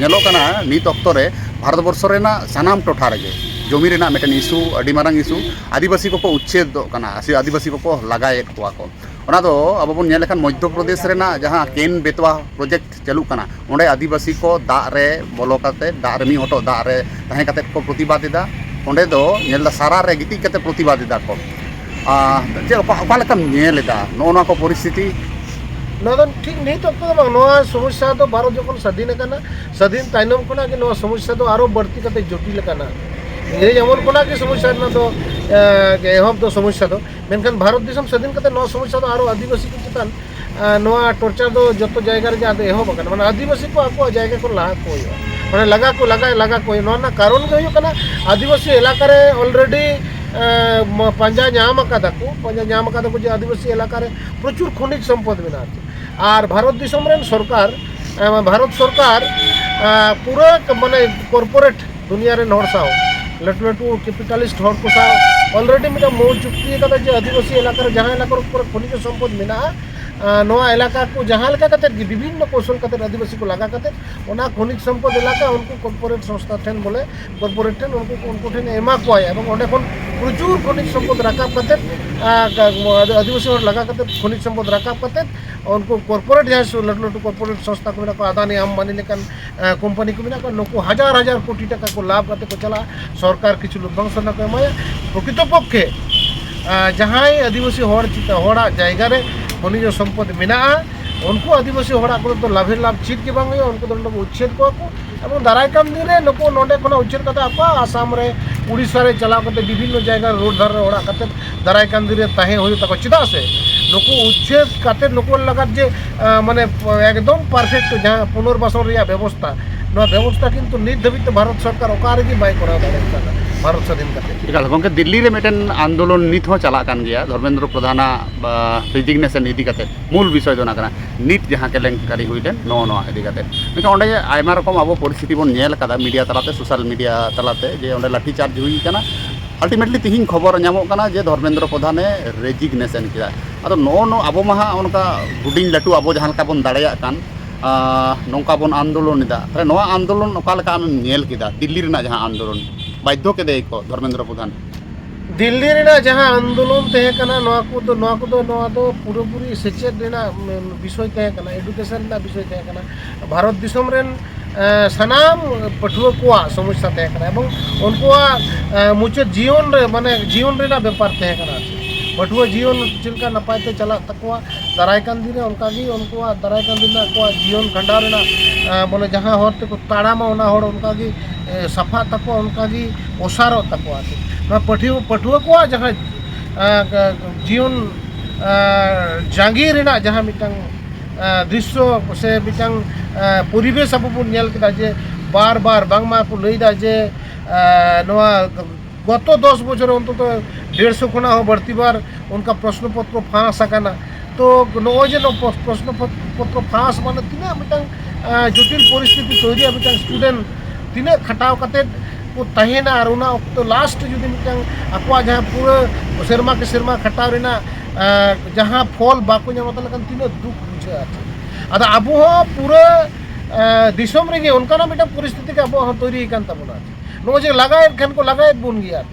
ᱧᱮᱞᱚᱜ ᱠᱟᱱᱟ ᱱᱤᱛ ᱚᱠᱛᱚ ᱨᱮ ᱵᱷᱟᱨᱚᱛ ᱵᱚᱨᱥᱚ ᱨᱮᱱᱟᱜ ᱥᱟᱱᱟᱢ ᱴᱚᱴᱷᱟ ᱨᱮᱜᱮ ᱡᱚᱢᱤ ᱨᱮᱱᱟᱜ ᱢᱤᱫᱴᱮᱱ ᱤᱥᱩ, ᱟᱹᱰᱤ ᱢᱟᱨᱟᱝ ᱤᱥᱩ᱾ ᱟᱹᱫᱤᱵᱟᱹᱥᱤ ᱠᱚᱠᱚ ᱩᱪᱪᱷᱮᱫᱚᱜ ᱠᱟᱱᱟ, ᱥᱮ ᱟᱹᱫᱤᱵᱟᱹᱥᱤ ᱠᱚᱠᱚ ᱞᱟᱜᱟᱭᱮᱫ ᱠᱚᱣᱟ ᱠᱚ᱾ ᱚᱱᱟ ᱫᱚ ᱟᱵᱚ ᱵᱚᱱ ᱧᱮᱞ ᱞᱮᱠᱷᱟᱱ ᱢᱚᱫᱽᱫᱷᱚ ᱯᱨᱚᱫᱮᱥ ᱨᱮᱱᱟᱜ ᱡᱟᱦᱟᱸ ᱠᱮᱱ ᱵᱮᱛᱣᱟ ᱯᱨᱚᱡᱮᱠᱴ ᱪᱟᱹᱞᱩᱜ ᱠᱟᱱᱟ, ᱚᱸᱰᱮ ᱟᱹᱫᱤᱵᱟᱹᱥᱤ ᱠᱚ ᱫᱟᱜ ᱨᱮ ᱵᱚᱞᱚ ᱠᱟᱛᱮ, ᱫᱟᱜ ᱨᱮ ᱢᱤᱫ ᱦᱚᱴᱚᱜ ᱫᱟᱜ ᱨᱮ ᱛᱟᱦᱮᱸ ᱠᱟᱛᱮ ᱠᱚ ᱯᱨᱚᱛᱤᱵᱟᱫ ᱮᱫᱟ᱾ ᱚᱸᱰᱮ ᱫᱚ ᱧᱮᱞ ᱮᱫᱟ ᱥᱟᱨᱟ ᱨᱮ ᱜᱤᱛᱤᱡ ᱠᱟᱛᱮ ᱯᱨᱚᱛᱤᱵᱟᱫ ᱮᱫᱟ ᱠᱚ᱾ ᱟᱨ ᱪᱮᱫ, ᱚᱠᱟ, ᱚᱠᱟ ᱞᱮᱠᱟᱢ ᱧᱮᱞ ᱮᱫᱟ ᱱᱚᱜᱼᱚ ᱱᱚᱣᱟ ᱠᱚ ᱯᱚᱨᱤᱥᱛᱷᱤᱛᱤ? ᱱᱚᱣᱟ ᱫᱚ ᱴᱷᱤᱠ ᱱᱤᱛ ᱚᱠᱛᱚ ᱫᱚ ᱵᱟᱝ, ᱱᱚᱣᱟ ᱥᱚᱢᱚᱥᱥᱟ ᱫᱚ ᱵᱷᱟᱨᱚᱛ ᱡᱚᱠᱷᱚᱱ ᱥᱟᱹᱫᱷᱤᱱ ᱟᱠᱟᱱᱟ, ᱥᱟᱹᱫᱷᱤᱱ ᱛᱟᱭᱱᱚᱢ ᱠᱷᱚᱱᱟᱜ ᱜᱮ ᱱᱚᱣᱟ ᱥᱚᱢᱚᱥᱥᱟ ᱫᱚ ᱟᱨᱚ ᱵᱟᱹᱲᱛᱤ ᱠᱟᱛᱮ ᱡᱚᱴᱤᱞ ᱟᱠᱟᱱᱟ᱾ ᱤᱝᱨᱮᱡᱽ ᱟᱢᱚᱞ ᱠᱷᱚᱱᱟᱜ ᱜᱮ ᱥᱚᱢᱚᱥᱥᱟ ᱨᱮᱱᱟᱜ ᱫᱚ, ᱮ, ᱮᱦᱚᱵ ᱫᱚ ᱥᱚᱢᱚᱥᱥᱟ ᱫᱚ᱾ ᱢᱮᱱᱠᱷᱟᱱ ᱵᱷᱟᱨᱚᱛ ᱫᱤᱥᱚᱢ ᱥᱟᱹᱫᱷᱤᱱ ᱠᱟᱛᱮ ᱱᱚᱣᱟ ᱥᱚᱢᱚᱥᱥᱟ ᱫᱚ ᱟᱨᱚ ᱟᱹᱫᱤᱵᱟᱹᱥᱤ ᱠᱚ ᱪᱮᱛᱟᱱ, ᱮ, ᱱᱚᱣᱟ ᱴᱚᱨᱪᱟᱨ ᱫᱚ ᱡᱚᱛᱚ ᱡᱟᱭᱜᱟ ᱨᱮᱜᱮ ᱟᱫᱚ ᱮᱦᱚᱵ ᱟᱠᱟᱱᱟ᱾ ᱢᱟᱱᱮ ᱟᱹᱫᱤᱵᱟᱹᱥᱤ ᱠᱚ ᱟᱠᱚᱣᱟᱜ ᱡᱟᱭᱜᱟ ᱠᱚ ᱞᱟᱦᱟ ᱠᱚ ᱦᱩᱭᱩᱜᱼᱟ, ᱢᱟᱱᱮ ᱞᱟᱜᱟ ᱠᱚ, ᱞᱟᱜᱟ, ᱞᱟᱜᱟ ᱠᱚ ᱦᱩᱭᱩᱜᱼᱟ᱾ ᱱᱚᱣᱟ ᱨᱮᱱᱟᱜ ᱠᱟᱨᱚᱱ ᱜᱮ ᱦᱩᱭᱩᱜ ᱠᱟᱱᱟ ᱟᱹᱫᱤᱵᱟᱹᱥᱤ ᱮᱞᱟᱠᱟ ᱨᱮ already, ᱮ, ᱢ-, ᱯᱟᱸᱡᱟ ᱧᱟᱢ ᱟᱠᱟᱫᱟ ᱠᱚ, ᱯᱟᱸᱡᱟ ᱧᱟᱢ ᱟᱠᱟᱫᱟ ᱠᱚ ᱡᱮ ᱟᱹᱫᱤᱵᱟᱹᱥᱤ ᱮᱞᱟᱠᱟ ᱨᱮ ᱯᱨᱚᱪᱩᱨ ᱠᱷᱚᱱᱤᱡᱽ ᱥᱚᱢᱯᱚᱫ ᱢᱮᱱᱟᱜᱼᱟ᱾ ᱟᱨ ᱵᱷᱟᱨᱚᱛ ᱫᱤᱥᱚᱢ ᱨᱮᱱ ᱥᱚᱨᱠᱟᱨ, ᱮ, ᱵᱷᱟᱨᱚᱛ ᱥᱚᱨᱠᱟᱨ, ᱮ, ᱯᱩᱨᱟᱹ ᱢᱟᱱᱮ corporate ᱫᱩᱱᱤᱭᱟ ᱨᱮᱱ ᱦᱚᱲ ᱥᱟᱶ, ᱞᱟᱹᱴᱩ ᱞᱟᱹᱴᱩ capitalist ᱦᱚᱲ ᱠᱚ ᱥᱟᱶ already ᱢᱤᱫᱴᱟᱝ ᱢᱚᱣ ᱪᱩᱠᱛᱤ ᱟᱠᱟᱫᱟ ᱡᱮ ᱟᱹᱫᱤᱵᱟᱹᱥᱤ ᱮᱞᱟᱠᱟ ᱨᱮ ᱡᱟᱦᱟᱸ ᱮᱞᱟᱠᱟ ᱠᱚᱨᱮ ᱠᱷᱚᱱᱤᱡᱽ ᱥᱚᱢᱯᱚᱫ ᱢᱮᱱᱟᱜᱼᱟ, ᱮ, ᱱᱚᱣᱟ ᱮᱞᱟᱠᱟ ᱠᱚ ᱡᱟᱦᱟᱸ ᱞᱮᱠᱟ ᱠᱟᱛᱮᱫ ᱜᱮ ᱵᱤᱵᱷᱤᱱᱱᱚ ᱠᱳᱣᱥᱚᱞ ᱠᱟᱛᱮᱫ ᱟᱹᱫᱤᱵᱟᱹᱥᱤ ᱠᱚ ᱞᱟᱜᱟ ᱠᱟᱛᱮᱫ ᱚᱱᱟ ᱠᱷᱚᱱᱤᱡᱽ ᱥᱚᱢᱯᱚᱫ ᱮᱞᱟᱠᱟ ᱩᱱᱠᱩ corporate ᱥᱚᱝᱥᱛᱷᱟ ᱴᱷᱮᱱ ᱵᱚᱞᱮ corporate ᱴᱷᱮᱱ ᱩᱱᱠᱩ, ᱩᱱᱠᱩ ᱴᱷᱮᱱ ᱮᱢᱟ ᱠᱚᱣᱟᱭ ᱮᱵᱚᱝ ᱚᱸᱰᱮ ᱠᱷᱚᱱ ᱯᱨᱚᱪᱩᱨ ᱠᱷᱚᱱᱤᱡᱽ ᱥᱚᱢᱯᱚᱫ ᱨᱟᱠᱟᱵ ᱠᱟᱛᱮᱫ, ᱟ, ᱟᱹᱫᱤᱵᱟᱹᱥᱤ ᱦᱚᱲ ᱞᱟᱜᱟ ᱠᱟᱛᱮᱫ ᱠᱷᱚᱱᱤᱡᱽ ᱥᱚᱢᱯᱚᱫ ᱨᱟᱠᱟᱵ ᱠᱟᱛᱮᱫ ᱩᱱᱠᱩ corporate ᱡᱟᱦᱟᱸᱭ ᱥᱩ-, ᱞᱟᱹᱴᱩ ᱞᱟᱹᱴᱩ corporate ᱥᱚᱝᱥᱛᱷᱟ ᱠᱚ ᱢᱮᱱᱟᱜ ᱠᱚᱣᱟ, ᱟᱫᱟᱱᱤ ᱟᱢᱵᱟᱱᱤ ᱞᱮᱠᱟᱱ, ᱟ, ᱠᱳᱢᱯᱟᱱᱤ ᱠᱚ ᱢᱮᱱᱟᱜ ᱠᱚᱣᱟ, ᱱᱩᱠᱩ ᱦᱟᱡᱟᱨ ᱦᱟᱡᱟᱨ ᱠᱳᱴᱤ ᱴᱟᱠᱟ ᱠᱚ ᱞᱟᱵᱷ ᱠᱟᱛᱮ ᱠᱚ ᱪᱟᱞᱟᱜᱼᱟ, ᱥᱚᱨᱠᱟᱨ ᱠᱤᱪᱷᱩ ᱞᱚᱵᱷᱟᱝᱥᱚ ᱨᱮᱱᱟᱜ ᱠᱚ ᱮᱢᱟᱭᱟ᱾ ᱯᱨᱚᱠᱨᱤᱛᱚ ᱯᱚᱠᱠᱷᱮ ᱟᱸ, ᱡᱟᱦᱟᱸᱭ ᱟᱹᱫᱤᱵᱟᱹᱥᱤ ᱦᱚᱲ ᱪᱮᱛᱟ-, ᱦᱚᱲᱟᱜ ᱡᱟᱭᱜᱟ ᱨᱮ ᱠᱷᱚᱱᱤᱡᱚ ᱥᱚᱢᱯᱚᱫ ᱢᱮᱱᱟᱜᱼᱟ, ᱩᱱᱠᱩ ᱟᱹᱫᱤᱵᱟᱹᱥᱤ ᱦᱚᱲᱟᱜ ᱠᱚᱫᱚ ᱞᱟᱵᱷᱮᱨ ᱞᱟᱵᱷ ᱪᱮᱫ ᱜᱮ ᱵᱟᱝ ᱦᱩᱭᱩᱜᱼᱟ᱾ ᱩᱱᱠᱩ ᱫᱚ ᱱᱚᱰᱮ ᱵᱚ ᱩᱪᱪᱷᱮᱫ ᱠᱚᱣᱟ ᱠᱚ᱾ ᱮᱵᱚᱝ ᱫᱟᱨᱟᱭ ᱠᱟᱱ ᱫᱤᱱ ᱨᱮ ᱱᱩᱠᱩ ᱱᱚᱰᱮ ᱠᱷᱚᱱᱟᱜ ᱩᱪᱪᱷᱮᱫ ᱠᱟᱛᱮ ᱟᱠᱚᱣᱟᱜ ᱟᱥᱟᱢ ᱨᱮ, ᱩᱲᱤᱥᱥᱟ ᱨᱮ ᱪᱟᱞᱟᱣ ᱠᱟᱛᱮ ᱵᱤᱵᱷᱤᱱᱱᱚ ᱡᱟᱭᱜᱟ ᱨᱮ ᱨᱳᱰ ᱫᱷᱟᱨᱮ ᱨᱮ ᱚᱲᱟᱜ ᱠᱟᱛᱮ ᱫᱟᱨᱟᱭ ᱠᱟᱱ ᱫᱤᱱ ᱨᱮ ᱛᱟᱦᱮᱸ ᱦᱩᱭᱩᱜ ᱛᱟᱠᱚᱣᱟ᱾ ᱪᱮᱫᱟᱜ ᱥᱮ ᱱᱩᱠᱩ ᱩᱪᱪᱷᱮᱫ ᱠᱟᱛᱮ ᱱᱩᱠᱩ ᱞᱟᱜᱟᱛ ᱡᱮ, ᱟᱸ, ᱢᱟᱱᱮ, ᱮᱠᱫᱚᱢ perfect ᱡᱟᱦᱟᱸ ᱯᱩᱱᱚᱨᱵᱟᱥᱚᱱ ᱨᱮᱭᱟᱜ ᱵᱮᱵᱚᱥᱛᱷᱟ, ᱱᱚᱣᱟ ᱵᱮᱵᱚᱥᱛᱷᱟ ᱠᱤᱱᱛᱩ ᱱᱤᱛ ᱫᱷᱟᱹᱵᱤᱡ ᱛᱮ ᱵᱷᱟᱨᱚᱛ ᱥᱚᱨᱠᱟᱨ ᱚᱠᱟ ᱨᱮᱜᱮ ᱵᱟᱭ ᱠᱚᱨᱟᱣ ᱫᱟᱲᱮ ᱠᱟᱫᱟ, ᱵᱷᱟᱨᱚᱛ ᱥᱟᱹᱫᱷᱤᱱ ᱠᱟᱛᱮ᱾ ᱮᱠᱟᱞ ᱜᱚᱢᱠᱮ, ᱫᱤᱞᱞᱤ ᱨᱮ ᱢᱤᱫᱴᱮᱱ ᱟᱱᱫᱳᱞᱚᱱ ᱱᱤᱛ ᱦᱚᱸ ᱪᱟᱞᱟᱜ ᱠᱟᱱ ᱜᱮᱭᱟ, ᱫᱷᱚᱨᱢᱮᱱᱫᱨᱚ ᱯᱨᱚᱫᱷᱟᱱᱟᱜ, ᱟ, resignation ᱤᱫᱤ ᱠᱟᱛᱮ᱾ ᱢᱩᱞ ᱵᱤᱥᱚᱭ ᱫᱚ ᱚᱱᱟ ᱠᱟᱱᱟ, ᱱᱤᱛ ᱡᱟᱦᱟᱸ ᱠᱮᱞᱮᱝᱠᱟᱨᱤ ᱦᱩᱭ ᱞᱮᱱ, ᱱᱚᱜᱼᱚ ᱱᱚᱣᱟ ᱤᱫᱤ ᱠᱟᱛᱮ᱾ ᱢᱮᱱᱠᱷᱟᱱ ᱚᱸᱰᱮ ᱟᱭᱢᱟ ᱨᱚᱠᱚᱢ ᱟᱵᱚ ᱯᱚᱨᱤᱥᱛᱷᱤᱛᱤ ᱵᱚᱱ ᱧᱮᱞ ᱠᱟᱫᱟ, ᱢᱤᱰᱤᱭᱟ ᱛᱟᱞᱟᱛᱮ, ᱥᱳᱥᱟᱞ ᱢᱤᱰᱤᱭᱟ ᱛᱟᱞᱟᱛᱮ, ᱡᱮ ᱚᱸᱰᱮ ᱞᱟᱴᱷᱤ ᱪᱟᱨᱡᱽ ᱦᱩᱭ ᱠᱟᱱᱟ᱾ Ultimately ᱛᱤᱦᱤᱧ ᱠᱷᱚᱵᱚᱨ ᱧᱟᱢᱚᱜ ᱠᱟᱱᱟ ᱡᱮ ᱫᱷᱚᱨᱢᱮᱱᱫᱨᱚ ᱯᱨᱚᱫᱷᱟᱱᱮ resignation ᱠᱮᱫᱟ᱾ ᱟᱫᱚ ᱱᱚᱜᱼᱚ ᱱᱚᱣᱟ ᱟᱵᱚ ᱢᱟ ᱦᱟᱸᱜ ᱚᱱᱠᱟ ᱦᱩᱰᱤᱧ ᱞᱟᱹᱴᱩ ᱟᱵᱚ ᱡᱟᱦᱟᱸ ᱞᱮᱠᱟ ᱵᱚᱱ ᱫᱟᱲᱮᱭᱟᱜ ᱠᱟᱱ, ᱟ, ᱱᱚᱝᱠᱟ ᱵᱚᱱ ᱟᱱᱫᱳᱞᱚᱱ ᱮᱫᱟ᱾ ᱛᱟᱦᱞᱮ ᱱᱚᱣᱟ ᱟᱱᱫᱳᱞᱚᱱ ᱚᱠᱟ ᱞᱮᱠᱟ ᱟᱢᱮᱢ ᱧᱮᱞ ᱠᱮᱫᱟ? ᱫᱤᱞᱞᱤ ᱨᱮᱱᱟᱜ ᱡᱟᱦᱟᱸ ᱟᱱᱫᱳᱞᱚᱱ, ᱵᱟᱫᱽᱫᱷᱚ ᱠᱮᱫᱮᱭᱟᱠᱚ ᱫᱷᱚᱨᱢᱮᱱᱫᱨᱚ ᱯᱨᱚᱫᱷᱟᱱ᱾ ᱫᱤᱞᱞᱤ ᱨᱮᱱᱟᱜ ᱡᱟᱦᱟᱸ ᱟᱱᱫᱳᱞᱚᱱ ᱛᱟᱦᱮᱸ ᱠᱟᱱᱟ, ᱱᱚᱣᱟ ᱠᱚᱫᱚ, ᱱᱚᱣᱟ ᱠᱚᱫᱚ, ᱱᱚᱣᱟ ᱫᱚ ᱯᱩᱨᱟᱹᱯᱩᱨᱤ ᱥᱮᱪᱮᱫ ᱨᱮᱱᱟᱜ, ᱩᱢ, ᱵᱤᱥᱚᱭ ᱛᱟᱦᱮᱸ ᱠᱟᱱᱟ, education ᱨᱮᱱᱟᱜ ᱵᱤᱥᱚᱭ ᱛᱟᱦᱮᱸ ᱠᱟᱱᱟ᱾ ᱵᱷᱟᱨᱚᱛ ᱫᱤᱥᱚᱢ ᱨᱮᱱ, ᱮ, ᱥᱟᱱᱟᱢ ᱯᱟᱹᱴᱷᱩᱣᱟᱹ ᱠᱚᱣᱟᱜ ᱥᱚᱢᱚᱥᱥᱟ ᱛᱟᱦᱮᱸ ᱠᱟᱱᱟ ᱮᱵᱚᱝ ᱩᱱᱠᱩᱣᱟᱜ, ᱮ, ᱢᱩᱪᱟᱹᱫ ᱡᱤᱭᱚᱱ ᱨᱮ, ᱢᱟᱱᱮ, ᱡᱤᱭᱚᱱ ᱨᱮᱱᱟᱜ ᱵᱮᱯᱟᱨ ᱛᱟᱦᱮᱸ ᱠᱟᱱᱟ᱾ ᱯᱟᱹᱴᱷᱩᱣᱟᱹ ᱡᱤᱭᱚᱱ ᱪᱮᱫ ᱞᱮᱠᱟ ᱱᱟᱯᱟᱭ ᱛᱮ ᱪᱟᱞᱟᱜ ᱛᱟᱠᱚᱣᱟ, ᱫᱟᱨᱟᱭ ᱠᱟᱱ ᱫᱤᱱ ᱨᱮ ᱚᱱᱠᱟᱜᱮ ᱩᱱᱠᱩᱣᱟᱜ ᱫᱟᱨᱟᱭ ᱠᱟᱱ ᱫᱤᱱ ᱨᱮ ᱟᱠᱚᱣᱟᱜ ᱡᱤᱭᱚᱱ ᱠᱷᱟᱸᱰᱟᱣ ᱨᱮᱱᱟᱜ, ᱮ, ᱢᱟᱱᱮ, ᱡᱟᱦᱟᱸ ᱦᱚᱨ ᱛᱮᱠᱚ ᱛᱟᱲᱟᱢᱟ, ᱚᱱᱟ ᱦᱚᱨ ᱚᱱᱠᱟᱜᱮ, ᱮ, ᱥᱟᱯᱷᱟᱜ ᱛᱟᱠᱚᱣᱟ, ᱚᱱᱠᱟᱜᱮ ᱚᱥᱟᱨᱚᱜ ᱛᱟᱠᱚᱣᱟ᱾ ᱱᱚᱣᱟ ᱯᱟᱹᱴᱷᱩᱣᱟᱹ, ᱯᱟᱹᱴᱷᱩᱣᱟᱹ ᱠᱚᱣᱟᱜ ᱡᱟᱦᱟᱸ, ᱮ, ᱡᱤᱭᱚᱱ, ᱮ, ᱡᱟᱸᱜᱮ ᱨᱮᱱᱟᱜ ᱡᱟᱦᱟᱸ ᱢᱤᱫᱴᱟᱝ, ᱮ, ᱫᱨᱤᱥᱥᱚ ᱥᱮ ᱢᱤᱫᱴᱟᱝ, ᱮ, ᱯᱚᱨᱤᱵᱮᱥ ᱟᱵᱚ ᱵᱚᱱ ᱧᱮᱞ ᱠᱮᱫᱟ, ᱡᱮ ᱵᱟᱨ ᱵᱟᱨ ᱵᱟᱝᱢᱟ ᱠᱚ ᱞᱟᱹᱭᱫᱟ ᱡᱮ, ᱮ, ᱱᱚᱣᱟ ᱜᱚᱛᱚ ᱫᱚᱥ ᱵᱚᱪᱷᱚᱨ ᱚᱱᱛᱚᱛᱚ ᱰᱮᱲᱥᱚ ᱠᱷᱚᱱᱟᱜ ᱦᱚᱸ ᱵᱟᱹᱲᱛᱤ ᱵᱟᱨ ᱚᱱᱠᱟ ᱯᱨᱚᱥᱱᱚ ᱯᱚᱛᱨᱚ ᱯᱷᱟᱸᱥ ᱟᱠᱟᱱᱟ᱾ ᱛᱚ ᱱᱚᱜᱼᱚᱭ ᱡᱮ ᱱᱚᱣᱟ ᱯᱨᱚᱥ-, ᱯᱨᱚᱥᱱᱚ ᱯᱚᱛ-, ᱯᱚᱛᱨᱚ ᱯᱷᱟᱸᱥ ᱢᱟᱱᱮ ᱛᱤᱱᱟᱹᱜ ᱢᱤᱫᱴᱟᱝ, ᱟ, ᱡᱚᱴᱤᱞ ᱯᱚᱨᱤᱥᱛᱷᱤᱛᱤ ᱛᱚᱭᱨᱤᱜᱼᱟ᱾ ᱢᱤᱫᱴᱟᱝ student ᱛᱤᱱᱟᱹᱜ ᱠᱷᱟᱴᱟᱣ ᱠᱟᱛᱮᱫ ᱠᱚ ᱛᱟᱦᱮᱱᱟ ᱟᱨ ᱚᱱᱟ ᱚᱠᱛᱚ last ᱡᱩᱫᱤ ᱢᱤᱫᱴᱟᱝ ᱟᱠᱚᱣᱟᱜ ᱡᱟᱦᱟᱸ ᱯᱩᱨᱟᱹ ᱥᱮᱨᱢᱟ ᱠᱮ ᱥᱮᱨᱢᱟ ᱠᱷᱟᱴᱟᱣ ᱨᱮᱱᱟᱜ, ᱟ, ᱡᱟᱦᱟᱸ ᱯᱷᱚᱞ ᱵᱟᱠᱚ ᱧᱟᱢᱟ, ᱛᱟᱦᱚᱞᱮ ᱠᱷᱟᱱ ᱛᱤᱱᱟᱹᱜ ᱫᱩᱠ ᱵᱩᱡᱷᱟᱹᱜᱼᱟ᱾ ᱟᱫᱚ ᱟᱵᱚ ᱦᱚᱸ ᱯᱩᱨᱟᱹ, ᱟ, ᱫᱤᱥᱚᱢ ᱨᱮᱜᱮ ᱚᱱᱠᱟᱱᱟᱜ ᱢᱤᱫᱴᱟᱝ ᱯᱚᱨᱤᱥᱛᱷᱤᱛᱤ ᱜᱮ ᱟᱵᱚᱣᱟᱜ ᱦᱚᱸ ᱛᱚᱭᱨᱤ ᱟᱠᱟᱱ ᱛᱟᱵᱚᱱᱟ᱾ ᱱᱚᱜᱼᱚᱭ ᱡᱮ ᱞᱟᱜᱟᱭᱮᱫ ᱠᱷᱟᱱ ᱠᱚ ᱞᱟᱜᱟᱭᱮᱫ ᱵᱚᱱ ᱜᱮᱭᱟ᱾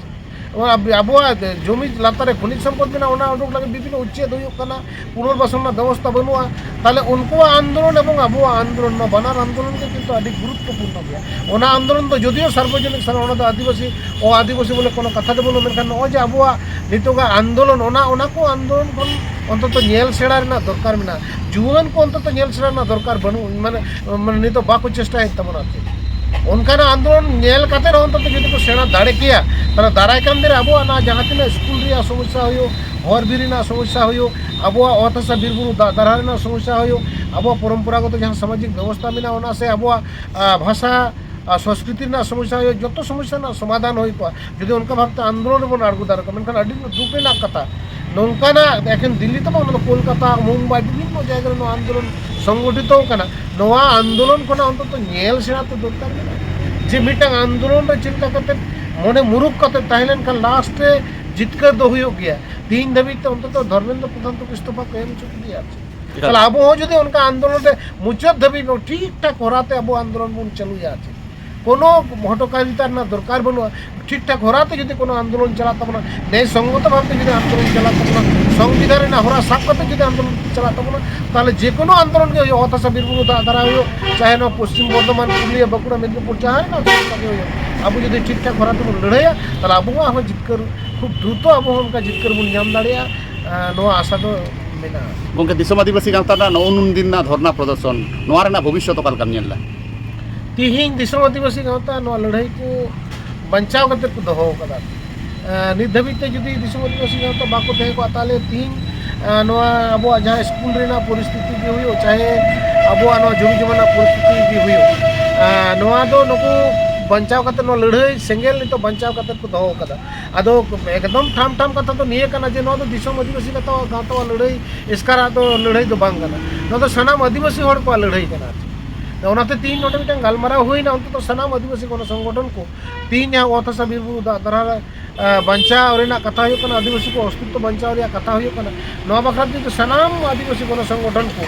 ᱟᱵᱚᱣᱟᱜ ᱡᱚᱢᱤ ᱞᱟᱛᱟᱨ ᱨᱮ ᱠᱷᱚᱱᱤᱡᱽ ᱥᱚᱢᱯᱚᱫ ᱢᱮᱱᱟᱜᱼᱟ, ᱚᱱᱟ ᱩᱰᱩᱠ ᱞᱟᱹᱜᱤᱫ ᱵᱤᱵᱷᱤᱱᱱᱚ ᱩᱪᱪᱷᱮᱫ ᱦᱩᱭᱩᱜ ᱠᱟᱱᱟ, ᱯᱩᱱᱚᱨᱵᱟᱥᱚᱱ ᱨᱮᱱᱟᱜ ᱵᱮᱵᱚᱥᱛᱷᱟ ᱵᱟᱹᱱᱩᱜᱼᱟ᱾ ᱛᱟᱦᱚᱞᱮ ᱩᱱᱠᱩᱣᱟᱜ ᱟᱱᱫᱳᱞᱚᱱ ᱮᱵᱚᱝ ᱟᱵᱚᱣᱟᱜ ᱟᱱᱫᱳᱞᱚᱱ, ᱱᱚᱣᱟ ᱵᱟᱱᱟᱨ ᱟᱱᱫᱳᱞᱚᱱ ᱜᱮ ᱠᱤᱱᱛᱩ ᱟᱹᱰᱤ ᱜᱩᱨᱩᱛᱛᱚᱯᱩᱨᱱᱚ ᱜᱮᱭᱟ᱾ ᱚᱱᱟ ᱟᱱᱫᱳᱞᱚᱱ ᱫᱚ ᱡᱚᱫᱤᱭᱳ ᱥᱟᱨᱵᱚᱡᱚᱱᱤᱠ ᱥᱟᱨ, ᱚᱱᱟ ᱫᱚ ᱟᱹᱫᱤᱵᱟᱹᱥᱤ, ᱚ ᱟᱹᱫᱤᱵᱟᱹᱥᱤ ᱵᱚᱞᱮ ᱠᱳᱱᱳ ᱠᱟᱛᱷᱟ ᱫᱚ ᱵᱟᱹᱱᱩᱜᱼᱟ, ᱢᱮᱱᱠᱷᱟᱱ ᱱᱚᱜᱼᱚᱭ ᱡᱮ ᱟᱵᱚᱣᱟᱜ ᱱᱤᱛᱚᱜᱟᱜ ᱟᱱᱫᱳᱞᱚᱱ, ᱚᱱᱟ, ᱚᱱᱟ ᱠᱚ ᱟᱱᱫᱳᱞᱚᱱ ᱠᱷᱚᱱ ᱚᱱᱛᱚᱛᱚ ᱧᱮᱞ ᱥᱮᱬᱟ ᱨᱮᱱᱟᱜ ᱫᱚᱨᱠᱟᱨ ᱢᱮᱱᱟᱜᱼᱟ᱾ ᱡᱩᱣᱟᱹᱱ ᱠᱚ ᱚᱱᱛᱚᱛᱚ ᱧᱮᱞ ᱥᱮᱬᱟ ᱨᱮᱱᱟᱜ ᱫᱚᱨᱠᱟᱨ ᱵᱟᱹᱱᱩᱜ, ᱢᱟᱱᱮ, ᱢᱟᱱᱮ ᱱᱤᱛᱚᱜ ᱵᱟᱠᱚ ᱪᱮᱥᱴᱟᱭᱮᱫ ᱛᱟᱵᱚᱱᱟ ᱟᱨ ᱪᱮᱫ᱾ ᱚᱱᱠᱟᱱᱟᱜ ᱟᱱᱫᱳᱞᱚᱱ ᱧᱮᱞ ᱠᱟᱛᱮ ᱨᱮᱦᱚᱸ ᱚᱱᱛᱚᱛᱚ ᱡᱩᱫᱤ ᱠᱚ ᱥᱮᱬᱟ ᱫᱟᱲᱮ ᱠᱮᱭᱟ, ᱛᱟᱦᱚᱞᱮ ᱫᱟᱨᱟᱭ ᱠᱟᱱ ᱫᱤᱱ ᱨᱮ ᱟᱵᱚᱣᱟᱜ ᱚᱱᱟ ᱡᱟᱦᱟᱸ ᱛᱤᱱᱟᱹᱜ ᱥᱠᱩᱞ ᱨᱮᱭᱟᱜ ᱥᱚᱢᱚᱥᱥᱟ ᱦᱩᱭᱩᱜ, ᱦᱚᱨ ᱵᱤᱨ ᱨᱮᱱᱟᱜ ᱥᱚᱢᱚᱥᱥᱟ ᱦᱩᱭᱩᱜ, ᱟᱵᱚᱣᱟᱜ ᱚᱛ ᱦᱟᱥᱟ ᱵᱤᱨ ᱵᱩᱨᱩ ᱫᱟᱜ ᱫᱟᱨᱦᱟ ᱨᱮᱱᱟᱜ ᱥᱚᱢᱚᱥᱥᱟ ᱦᱩᱭᱩᱜ, ᱟᱵᱚᱣᱟᱜ ᱯᱚᱨᱚᱢᱯᱚᱨᱟᱜᱚᱛᱚ ᱡᱟᱦᱟᱸ ᱥᱟᱢᱟᱡᱤᱠ ᱵᱮᱵᱚᱥᱛᱷᱟ ᱢᱮᱱᱟᱜᱼᱟ, ᱚᱱᱟ ᱥᱮ ᱟᱵᱚᱣᱟᱜ, ᱟ, ᱵᱷᱟᱥᱟ, ᱟ, ᱥᱚᱸᱥᱠᱨᱤᱛᱤ ᱨᱮᱱᱟᱜ ᱥᱚᱢᱚᱥᱥᱟ ᱦᱩᱭᱩᱜ, ᱡᱚᱛᱚ ᱥᱚᱢᱚᱥᱥᱟ ᱨᱮᱱᱟᱜ ᱥᱚᱢᱟᱫᱷᱟᱱ ᱦᱩᱭ ᱠᱚᱜᱼᱟ᱾ ᱡᱩᱫᱤ ᱚᱱᱠᱟ ᱵᱷᱟᱵᱛᱮ ᱟᱱᱫᱳᱞᱚᱱ ᱨᱮᱵᱚᱱ ᱟᱬᱜᱚ ᱫᱟᱲᱮ ᱠᱚᱣᱟ, ᱢᱮᱱᱠᱷᱟᱱ ᱟᱹᱰᱤ ᱫᱩᱠ ᱨᱮᱱᱟᱜ ᱠᱟᱛᱷᱟ, ᱱᱚᱝᱠᱟᱱᱟᱜ ᱮᱠᱷᱮᱱ ᱫᱤᱞᱞᱤ ᱫᱚ ᱵᱟᱝ, ᱱᱚᱣᱟ ᱫᱚ ᱠᱳᱞᱠᱟᱛᱟ, ᱢᱩᱢᱵᱟᱭ, ᱵᱤᱵᱷᱤᱱᱱᱚ ᱡᱟᱭᱜᱟ ᱨᱮ ᱱᱚᱣᱟ ᱟᱱᱫᱳᱞᱚᱱ ᱥᱚᱝᱜᱚᱴᱷᱤᱛᱚ ᱠᱟᱱᱟ᱾ ᱱᱚᱣᱟ ᱟᱱᱫᱳᱞᱚᱱ ᱠᱷᱚᱱᱟᱜ ᱚᱱᱛᱚᱛᱚ ᱧᱮᱞ ᱥᱮᱬᱟ ᱛᱚ ᱫᱚᱨᱠᱟᱨ ᱢᱮᱱᱟᱜᱼᱟ, ᱡᱮ ᱢᱤᱫᱴᱟᱝ ᱟᱱᱫᱳᱞᱚᱱ ᱨᱮ ᱪᱮᱫ ᱞᱮᱠᱟ ᱠᱟᱛᱮ ᱢᱚᱱᱮ ᱢᱩᱨᱩᱠ ᱠᱟᱛᱮ ᱛᱟᱦᱮᱸ ᱞᱮᱱᱠᱷᱟᱱ ᱞᱟᱥᱴ ᱨᱮ ᱡᱤᱛᱠᱟᱹᱨ ᱫᱚ ᱦᱩᱭᱩᱜ ᱜᱮᱭᱟ᱾ ᱛᱮᱦᱮᱧ ᱫᱷᱟᱹᱵᱤᱡ ᱛᱮ ᱚᱱᱛᱚᱛᱚ ᱫᱷᱚᱨᱢᱮᱱᱫᱨᱚ ᱯᱨᱚᱫᱷᱟᱱ ᱛᱚ ᱤᱥᱛᱚᱯᱷᱟ ᱠᱚ ᱮᱢ ᱦᱚᱪᱚ ᱠᱮᱫᱮᱭᱟ ᱟᱨ ᱪᱮᱫ᱾ ᱮᱠᱟᱞ᱾ ᱛᱟᱦᱚᱞᱮ ᱟᱵᱚ ᱦᱚᱸ ᱡᱩᱫᱤ ᱚᱱᱠᱟ ᱟᱱᱫᱳᱞᱚᱱ ᱨᱮ ᱢᱩᱪᱟᱹᱫ ᱫᱷᱟᱹᱵᱤᱡ ᱵᱚᱱ ᱴᱷᱤᱠ ᱴᱷᱟᱠ ᱦᱚᱨᱟᱛᱮ ᱟᱵᱚ ᱟᱱᱫᱳᱞᱚᱱ ᱵᱚᱱ ᱪᱟᱹᱞᱩᱭᱟ ᱟᱨ ᱪᱮᱫ, ᱠᱳᱱᱳ ᱦᱚᱴᱚᱠᱟᱨᱤᱛᱟ ᱨᱮᱱᱟᱜ ᱫᱚᱨᱠᱟᱨ ᱵᱟᱹᱱᱩᱜᱼᱟ᱾ ᱴᱷᱤᱠ ᱴᱷᱟᱠ ᱦᱚᱨᱟᱛᱮ ᱡᱩᱫᱤ ᱠᱳᱱᱳ ᱟᱱᱫᱳᱞᱚᱱ ᱪᱟᱞᱟᱜ ᱛᱟᱵᱚᱱᱟ, ᱱᱮᱭ ᱥᱚᱝᱜᱚᱛᱚ ᱵᱷᱟᱵᱛᱮ ᱡᱩᱫᱤ ᱟᱱᱫᱳᱞᱚᱱ ᱪᱟᱞᱟᱜ ᱛᱟᱵᱚᱱᱟ, ᱥᱚᱝᱵᱤᱫᱷᱟᱱ ᱨᱮᱱᱟᱜ ᱦᱚᱨᱟ ᱥᱟᱵ ᱠᱟᱛᱮ ᱡᱩᱫᱤ ᱟᱱᱫᱳᱞᱚᱱ ᱪᱟᱞᱟᱜ ᱛᱟᱵᱚᱱᱟ, ᱛᱟᱦᱚᱞᱮ ᱡᱮ ᱠᱳᱱᱳ ᱟᱱᱫᱳᱞᱚᱱ ᱜᱮ ᱦᱩᱭᱩᱜ, ᱚᱛ ᱦᱟᱥᱟ ᱵᱤᱨ ᱵᱩᱨᱩ ᱫᱟᱜ ᱫᱷᱟᱨᱟ ᱦᱩᱭᱩᱜ, ᱪᱟᱦᱮ ᱱᱚᱣᱟ ᱯᱚᱥᱪᱤᱢ ᱵᱚᱨᱫᱷᱚᱢᱟᱱ, ᱯᱩᱨᱩᱞᱤᱭᱟᱹ, ᱵᱟᱸᱠᱩᱲᱟ, ᱢᱮᱫᱤᱱᱤᱯᱩᱨ, ᱡᱟᱦᱟᱸ ᱨᱮᱱᱟᱜ ᱥᱚᱢᱚᱥᱥᱟ ᱜᱮ ᱦᱩᱭᱩᱜ, ᱟᱵᱚ ᱡᱩᱫᱤ ᱴᱷᱤᱠ ᱴᱷᱟᱠ ᱦᱚᱨᱟ ᱛᱮᱵᱚᱱ ᱞᱟᱹᱲᱦᱟᱹᱭᱟ, ᱛᱟᱦᱚᱞᱮ ᱟᱵᱚᱣᱟᱜ ᱦᱚᱸ ᱡᱤᱛᱠᱟᱹᱨ, ᱠᱷᱩᱵ ᱫᱨᱩᱛᱚ ᱟᱵᱚ ᱦᱚᱸ ᱚᱱᱠᱟ ᱡᱤᱛᱠᱟᱹᱨ ᱵᱚᱱ ᱧᱟᱢ ᱫᱟᱲᱮᱭᱟᱜᱼᱟ, ᱟᱸ, ᱱᱚᱣᱟ ᱟᱥᱟ ᱫᱚ ᱢᱮᱱᱟᱜᱼᱟ᱾ ᱜᱚᱢᱠᱮ, ᱫᱤᱥᱚᱢ ᱟᱹᱫᱤᱵᱟᱹᱥᱤ ᱜᱟᱶᱛᱟ ᱨᱮᱱᱟᱜ ᱱᱚᱜᱼᱚ ᱱᱩᱱ ᱫᱤᱱ ᱨᱮᱱᱟᱜ ᱫᱷᱚᱨᱱᱟ ᱯᱨᱚᱫᱚᱨᱥᱚᱱ, ᱱᱚᱣᱟ ᱨᱮᱱᱟᱜ ᱵᱷᱚᱵᱤᱥᱥᱚᱛ ᱚᱠᱟ ᱞᱮᱠᱟᱢ ᱧᱮᱞ ᱮᱫᱟ? ᱛᱤᱦᱤᱧ ᱫᱤᱥᱚᱢ ᱟᱹᱫᱤᱵᱟᱹᱥᱤ ᱜᱟᱶᱛᱟ ᱱᱚᱣᱟ ᱞᱟᱹᱲᱦᱟᱹᱭ ᱠᱚ ᱵᱟᱧᱪᱟᱣ ᱠᱟᱛᱮ ᱠᱚ ᱫᱚᱦᱚ ᱟᱠᱟᱫᱟ᱾ ᱮᱸ, ᱱᱤᱛ ᱫᱷᱟᱹᱵᱤᱡ ᱛᱮ ᱡᱩᱫᱤ ᱫᱤᱥᱚᱢ ᱟᱹᱫᱤᱵᱟᱹᱥᱤ ᱜᱟᱶᱛᱟ ᱵᱟᱠᱚ ᱛᱟᱦᱮᱸ ᱠᱚᱜᱼᱟ, ᱛᱟᱦᱚᱞᱮ ᱛᱤᱦᱤᱧ, ᱮᱸ, ᱱᱚᱣᱟ ᱟᱵᱚᱣᱟᱜ ᱡᱟᱦᱟᱸ ᱥᱠᱩᱞ ᱨᱮᱱᱟᱜ ᱯᱚᱨᱤᱥᱛᱷᱤᱛᱤ ᱜᱮ ᱦᱩᱭᱩᱜ, ᱪᱟᱦᱮ ᱟᱵᱚᱣᱟᱜ ᱱᱚᱣᱟ ᱡᱚᱢᱤ ᱡᱚᱢᱟ ᱨᱮᱱᱟᱜ ᱯᱚᱨᱤᱥᱛᱷᱤᱛᱤ ᱜᱮ ᱦᱩᱭᱩᱜ, ᱮᱸ, ᱱᱚᱣᱟ ᱫᱚ ᱱᱩᱠᱩ ᱵᱟᱧᱪᱟᱣ ᱠᱟᱛᱮ, ᱱᱚᱣᱟ ᱞᱟᱹᱲᱦᱟᱹᱭ ᱥᱮᱸᱜᱮᱞ ᱱᱤᱛᱚᱜ ᱵᱟᱧᱪᱟᱣ ᱠᱟᱛᱮ ᱠᱚ ᱫᱚᱦᱚ ᱟᱠᱟᱫᱟ᱾ ᱟᱫᱚ ᱮᱠᱫᱚᱢ ᱴᱷᱟᱢ ᱴᱷᱟᱢ ᱠᱟᱛᱷᱟ ᱫᱚ ᱱᱤᱭᱟᱹ ᱠᱟᱱᱟ ᱡᱮ ᱱᱚᱣᱟ ᱫᱚ ᱫᱤᱥᱚᱢ ᱟᱹᱫᱤᱵᱟᱹᱥᱤ ᱜᱟᱶᱛᱟ, ᱜᱟᱶᱛᱟᱣᱟᱜ ᱞᱟᱹᱲᱦᱟᱹᱭ ᱮᱥᱠᱟᱨᱟᱜ ᱫᱚ ᱞᱟᱹᱲᱦᱟᱹᱭ ᱫᱚ ᱵᱟᱝ ᱠᱟᱱᱟ᱾ ᱱᱚᱣᱟ ᱫᱚ ᱥᱟᱱᱟᱢ ᱟᱹᱫᱤᱵᱟᱹᱥᱤ ᱦᱚᱲ ᱠᱚᱣᱟᱜ ᱞᱟᱹᱲᱦᱟᱹᱭ ᱠᱟᱱᱟ ᱟᱨ ᱪᱮᱫ᱾ ᱟᱫᱚ ᱚᱱᱟᱛᱮ ᱛᱤᱦᱤᱧ ᱱᱚᱰᱮ ᱢᱤᱫᱴᱟᱝ ᱜᱟᱞᱢᱟᱨᱟᱣ ᱦᱩᱭᱱᱟ, ᱚᱱᱛᱚᱛᱚ ᱥᱟᱱᱟᱢ ᱟᱹᱫᱤᱵᱟᱹᱥᱤ ᱜᱚᱱᱚ ᱥᱚᱝᱜᱚᱴᱷᱚᱱ ᱠᱚ ᱛᱤᱦᱤᱧ ᱡᱟᱦᱟᱸ ᱚᱛ ᱦᱟᱥᱟ ᱵᱤᱨ ᱵᱩᱨᱩ ᱫᱟᱜ ᱫᱷᱟᱨᱟ, ᱟ, ᱵᱟᱧᱪᱟᱣ ᱨᱮᱱᱟᱜ ᱠᱟᱛᱷᱟ ᱦᱩᱭᱩᱜ ᱠᱟᱱᱟ, ᱟᱹᱫᱤᱵᱟᱹᱥᱤ ᱠᱚ ᱚᱥᱛᱤᱛᱛᱚ ᱵᱟᱧᱪᱟᱣ ᱨᱮᱭᱟᱜ ᱠᱟᱛᱷᱟ ᱦᱩᱭᱩᱜ ᱠᱟᱱᱟ, ᱱᱚᱣᱟ ᱵᱟᱠᱷᱨᱟ ᱛᱮ ᱡᱩᱫᱤ ᱥᱟᱱᱟᱢ ᱟᱹᱫᱤᱵᱟᱹᱥᱤ ᱜᱚᱱᱚ ᱥᱚᱝᱜᱚᱴᱷᱚᱱ ᱠᱚ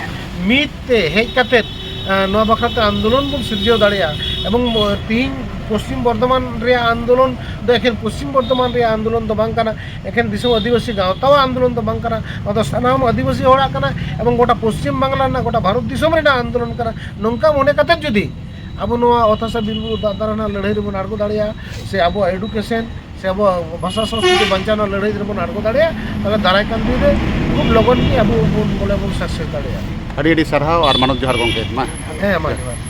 ᱢᱤᱫ ᱛᱮ ᱦᱮᱡ ᱠᱟᱛᱮᱫ, ᱟ, ᱱᱚᱣᱟ ᱵᱟᱠᱷᱨᱟ ᱛᱮ ᱟᱱᱫᱳᱞᱚᱱ ᱵᱚᱱ ᱥᱤᱨᱡᱟᱹᱣ ᱫᱟᱲᱮᱭᱟᱜᱼᱟ ᱮᱵᱚᱝ, ᱟ, ᱛᱤᱦᱤᱧ ᱯᱚᱥᱪᱤᱢ ᱵᱚᱨᱫᱷᱚᱢᱟᱱ ᱨᱮᱭᱟᱜ ᱟᱱᱫᱳᱞᱚᱱ ᱫᱚ ᱮᱠᱷᱮᱱ ᱯᱚᱥᱪᱤᱢ ᱵᱚᱨᱫᱷᱚᱢᱟᱱ ᱨᱮᱭᱟᱜ ᱟᱱᱫᱳᱞᱚᱱ ᱫᱚ ᱵᱟᱝ ᱠᱟᱱᱟ, ᱮᱠᱷᱮᱱ ᱫᱤᱥᱚᱢ ᱟᱹᱫᱤᱵᱟᱹᱥᱤ ᱜᱟᱶᱛᱟᱣᱟᱜ ᱟᱱᱫᱳᱞᱚᱱ ᱫᱚ ᱵᱟᱝ ᱠᱟᱱᱟ, ᱱᱚᱣᱟ ᱫᱚ ᱥᱟᱱᱟᱢ ᱟᱹᱫᱤᱵᱟᱹᱥᱤ ᱦᱚᱲᱟᱜ ᱠᱟᱱᱟ᱾ ᱮᱵᱚᱝ ᱜᱚᱴᱟ ᱯᱚᱥᱪᱤᱢ ᱵᱟᱝᱞᱟ ᱨᱮᱱᱟᱜ, ᱜᱚᱴᱟ ᱵᱷᱟᱨᱚᱛ ᱫᱤᱥᱚᱢ ᱨᱮᱱᱟᱜ ᱟᱱᱫᱳᱞᱚᱱ ᱠᱟᱱᱟ᱾ ᱱᱚᱝᱠᱟ ᱢᱚᱱᱮ ᱠᱟᱛᱮ ᱡᱩᱫᱤ ᱟᱵᱚ ᱱᱚᱣᱟ ᱚᱛ ᱦᱟᱥᱟ ᱵᱤᱨ ᱵᱩᱨᱩ ᱫᱟᱜ ᱫᱟᱨᱮ ᱨᱮᱱᱟᱜ ᱞᱟᱹᱲᱦᱟᱹᱭ ᱨᱮᱵᱚᱱ ᱟᱬᱜᱚ ᱫᱟᱲᱮᱭᱟᱜᱼᱟ, ᱥᱮ ᱟᱵᱚᱣᱟᱜ ᱮᱰᱩᱠᱮᱥᱚᱱ ᱥᱮ ᱟᱵᱚᱣᱟᱜ ᱵᱷᱟᱥᱟ ᱥᱚᱝᱥᱠᱨᱤᱛᱤ ᱵᱟᱧᱪᱟᱣ ᱨᱮᱱᱟᱜ ᱞᱟᱹᱲᱦᱟᱹᱭ ᱨᱮᱵᱚᱱ ᱟᱬᱜᱚ ᱫᱟᱲᱮᱭᱟᱜᱼᱟ, ᱛᱟᱦᱚᱞᱮ ᱫᱟᱨᱟᱭ ᱠᱟᱱ ᱫᱤᱱ ᱨᱮ ᱠᱷᱩᱵ ᱞᱚᱜᱚᱱ ᱜᱮ ᱟᱵᱚ ᱵᱚᱱ, ᱵᱚᱞᱮ ᱵᱚᱱ ᱥᱟᱠᱥᱮᱥ ᱫᱟᱲᱮᱭᱟᱜᱼᱟ᱾ ᱟᱹᱰᱤ ᱟᱹᱰᱤ ᱥᱟᱨᱦᱟᱣ ᱟᱨ ᱢᱟᱱᱚᱛ ᱡᱚᱦᱟᱨ ᱜᱚᱢᱠᱮ᱾ ᱢᱟ᱾ ᱦᱮᱸ, ᱢᱟ ᱡᱚᱦᱟᱨ᱾